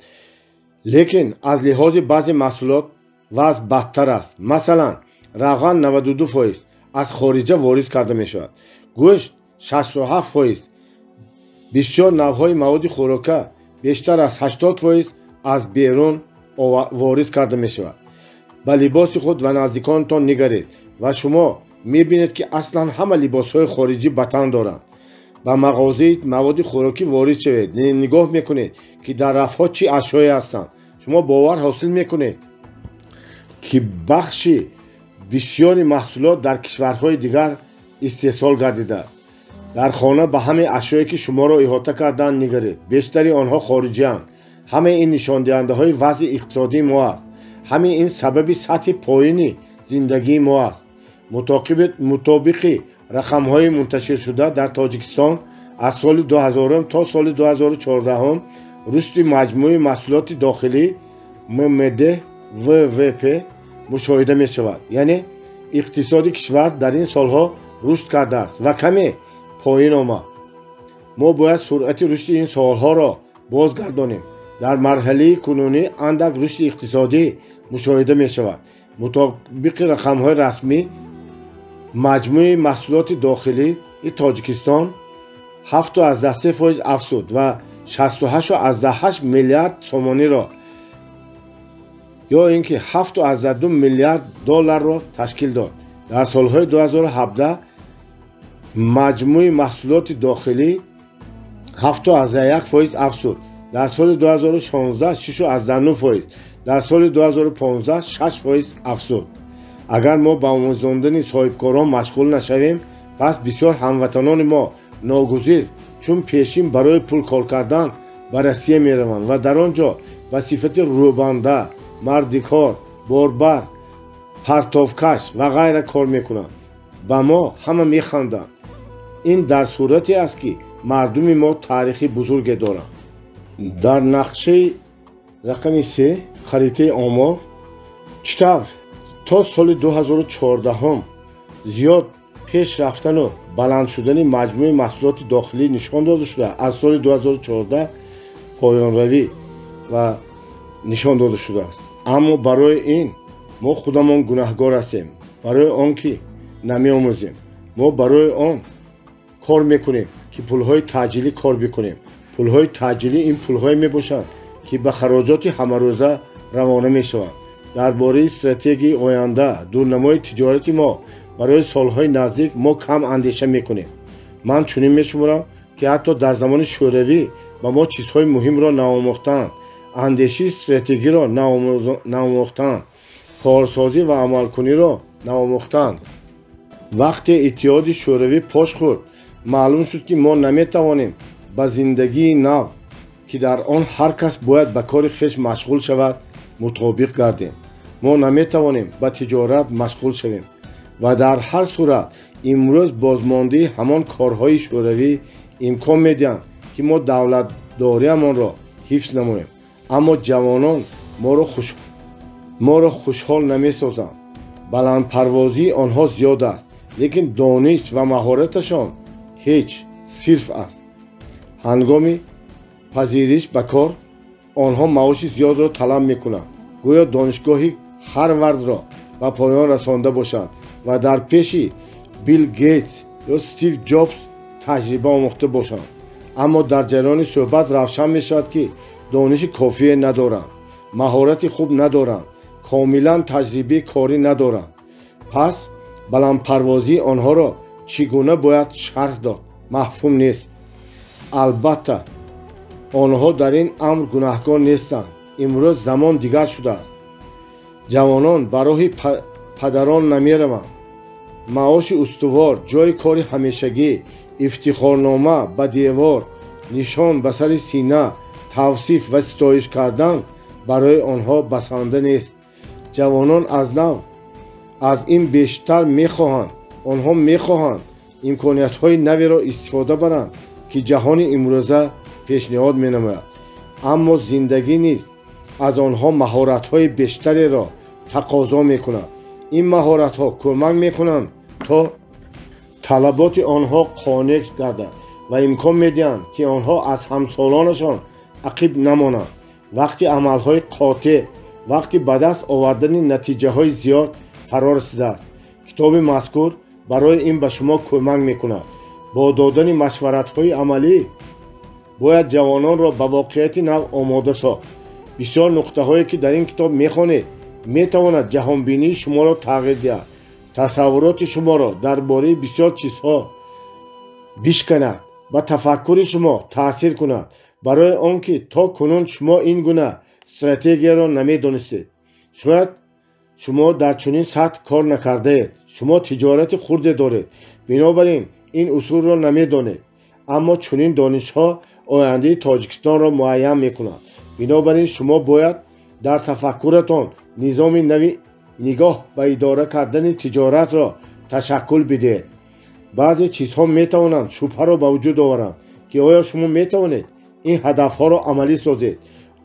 [SPEAKER 1] Лекин аз лиҳози баъзе маҳсулот вазъ бадтар аст. Масалан, равған 92% аз хориҷа ворид карда мешавад, гӯшт 67%, бисёр навъҳои маводи хӯрока бештар аз 80% аз берун ворид карда мешавад. Ба либоси худ ва наздиконатон нигаред ва шумо мебинед, ки аслан ҳама либосҳои хориҷӣ ба тан доранд. Ба мағозаи маводи хӯрокӣ ворид шавед, нигоҳ мекунед, ки дар рафҳо чӣ ашёе ҳастанд. Шумо бовар ҳосил мекунед, ки бахши бисёри маҳсулот дар кишварҳои дигар истеҳсол гардидааст. Дар хона ба ҳамаи ашёе, ки шуморо иҳота кардаанд, нигаред. Бештари онҳо хориҷианд. Ҳамаи ин нишондиҳандаҳои вазъи иқтисодии мо аст. Ҳамаи ин сабаби сатҳи поёни зиндагии мо аст. Мутобиқи рақамҳои мунташиршуда дар Тоҷикистон аз соли 2000 то соли 2014 рушди маҷмӯи маҳсулоти дохилӣ ММД ВВП мушоҳида мешавад. Яъне иқтисоди кишвар дар ин солҳо рушд кардааст ва каме поён омад. Мо бояд суръати рушди ин солҳоро бозгардонем. Дар марҳилаи кунунӣ андак рушди иқтисодӣ мушоҳида мешавад. Мутобиқи рақамҳои расмӣ маҷмӯи маҳсулоти дохилии Тоҷикистон 7,3% афзуд ва 68,8 миллиард сомониро ё ин ки 7,2 миллиард долларро ташкил дод. Дар солҳои 2017 маҷмӯи маҳсулоти дохилӣ 7,1% афзуд. Дар соли 2016 6,9%, дар соли 2015 6% афзуд. Агар мо ба омӯзондани соҳибкорон машғул нашавем, пас бисёр ҳамватанони мо ногузир чун пешин барои пул кор кардан ба Россия мераванд ва дар он ҷо ба сифати рӯбанда, мардикор, борбар, партовкаш ва ғайра кор мекунанд. Ба мо ҳама механданд. Ин дар сурате аст, ки мардуми мо таърихи бузурге доранд. Дар нақшаи рақами 3 харитаи омор чӣ тавр то соли 2014 зиёд пеш рафтану баланд шудани маҷмӯи маҳсулоти дохилӣ нишон дода шуда, аз соли 2014 поёнравӣ ва нишон дода шудааст. Аммо барои ин мо худамон гунаҳгор ҳастем, барои он ки намеомӯзем. Мо барои он кор мекунем, ки пулҳои таъҷилӣ кор бикунем. Пулҳои таъҷилӣ ин пулҳое мебошанд, ки ба хароҷоти ҳамарӯза равона мешаванд. Дар бораи стратегияи оянда, дурнамои тиҷорати мо барои солҳои наздик мо кам андеша мекунем. Ман чунин мешуморам, ки ҳатто дар замони шӯравӣ ба мо чизҳои муҳимро наомӯхтанд, андешии стратегиро наомӯхтанд, корсозӣ ва амалкуниро наомӯхтанд. Вақте Иттиҳоди Шӯравӣ пош хӯрд, маълум шуд, ки мо наметавонем ба зиндагии нав, ки дар он ҳар кас бояд ба кори хеш машғул шавад, мутобиқ гардем. Мо наметавонем ба тиҷорат машғул шавем ва дар ҳар сурат имрӯз бозмондии ҳамон корҳои шӯравӣ имкон медиҳанд, ки мо давлатдориамонро ҳифз намоем. Аммо ҷавонон моро хушҳол намесозанд. Баландпарвозии онҳо зиёд аст, лекин дониш ва маҳораташон ҳеҷ, сирф аст. Ҳангоми пазириш ба кор онҳо маоши зиёдро талаб мекунанд, гӯё донишгоҳи Ҳарвардро ба поён расонда бошанд ва дар пеши Билл Гейтс ё Стив Ҷобс таҷриба омӯхта бошанд. Аммо дар ҷараёни суҳбат равшан мешавад, ки дониши кофие надоранд, маҳорати хуб надоранд, комилан таҷрибаи корӣ надоранд. Пас баландпарвозии онҳоро чӣ гуна бояд шарҳ дод, мафҳум нест. Албатта, онҳо дар ин амр гунаҳкор нестанд. Имрӯз замон дигар шудааст. Ҷавонон ба роҳи падарон намераванд. Маоши устувор, ҷойи кори ҳамешагӣ, ифтихорнома ба девор, нишон ба сари сина, тавсиф ва ситоиш кардан барои онҳо басанда нест. Ҷавонон аз нав аз ин бештар мехоҳанд. Онҳо мехоҳанд имкониятҳои наверо истифода баранд, ки ҷаҳони имрӯза пешниҳод менамояд. Аммо зиндагӣ низ аз онҳо маҳоратҳои бештареро тақозо мекунад. Ин маҳоратҳо кӯмак мекунанд, то талаботи онҳо қонеъ гардад ва имкон медиҳанд, ки онҳо аз ҳамсолонашон ақиб намонанд. Вақти амалҳои қотеъ, вақти ба даст овардани натиҷаҳои зиёд фаро расидааст. Китоби мазкур барои ин ба шумо кӯмак мекунад. Бо додани машваратҳои амалӣ бояд ҷавононро ба воқеияти нав омода сохт. Бисёр нуқтаҳое, ки дар ин китоб мехонед, метавонад ҷаҳонбинии шуморо тағйир диҳад, тасаввуроти шуморо дар бораи бисёр чизҳо бишканад, ба тафаккури шумо таъсир кунад, барои он ки то кунун шумо ин гуна стратегияро намедонистед. Шояд шумо дар чунин сатҳ кор накардаед, шумо тиҷорати хурде доред, бинобар ин ин усулро намедонед. Аммо чунин донишҳо ояндаи Тоҷикистонро муайян мекунанд. Бинобар ин шумо бояд дар тафаккуратон низоми нави нигоҳ ба идора кардани тиҷоратро ташаккул бидиҳед. Баъзе чизҳо метавонанд шубҳаро ба вуҷуд оваранд, ки оё шумо метавонед ин ҳадафҳоро амалӣ созед,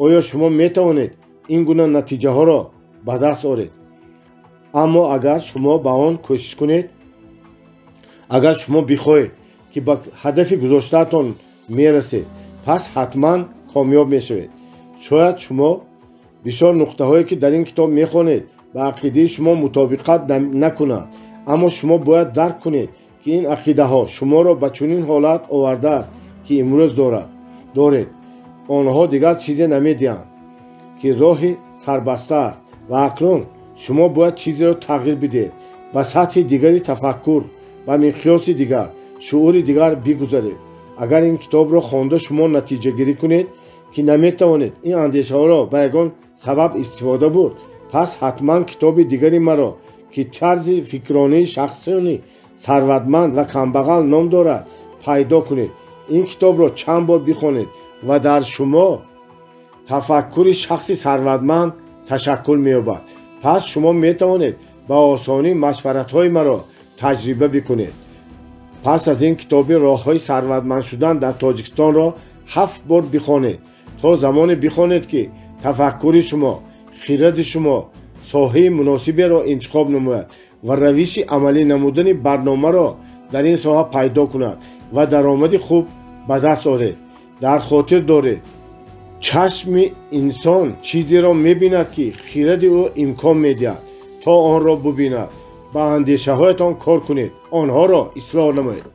[SPEAKER 1] оё шумо метавонед ин гуна натиҷаҳоро ба даст оред. Аммо агар шумо ба он кӯшиш кунед, агар шумо бихоҳед, ки ба ҳадафи гузоштаатон мерасед, пас ҳатман комёб мешавед. Шояд шумо бисёр нуқтаҳое, ки дар ин китоб мехонед, ба ақидаи шумо мутобиқат накунанд, аммо шумо бояд дарк кунед, ки ин ақидаҳо шуморо ба чунин ҳолат овардааст, ки имрӯз доред. Онҳо дигар чизе намедиҳанд, ки роҳи сарбаста аст, ва акнун шумо бояд чизеро тағйир бидиҳед, ба сатҳи дигари тафаккур, ба миқёси дигар, шуури дигар бигузаред. Агар ин китобро хонда шумо натиҷагирӣ кунед, ки наметавонед ин андешаҳоро ба ягон сабаб истифода бурд, пас ҳатман китоби дигари маро, ки тарзи фикронии шахсони сарватманд ва камбағал ном дорад, пайдо кунед. Ин китобро чанд бор бихонед ва дар шумо тафаккури шахси сарватманд ташаккул меёбад. Пас шумо метавонед ба осонӣ машваратҳои маро таҷриба бикунед. Пас аз ин китоби роҳҳои сарватманд шудан дар Тоҷикистонро 7 бор бихонед, то замоне бихонед, ки тафаккури шумо, хиради шумо соҳаи муносиберо интихоб намояд ва равиши амалӣ намудани барномаро дар ин соҳа пайдо кунад ва даромади хуб ба даст оред. Дар хотир доред, чашми инсон чизеро мебинад, ки хиради ӯ имкон медиҳад, то онро бубинад. Ба андешаҳоятон кор кунед, онҳоро ислоҳ намоед.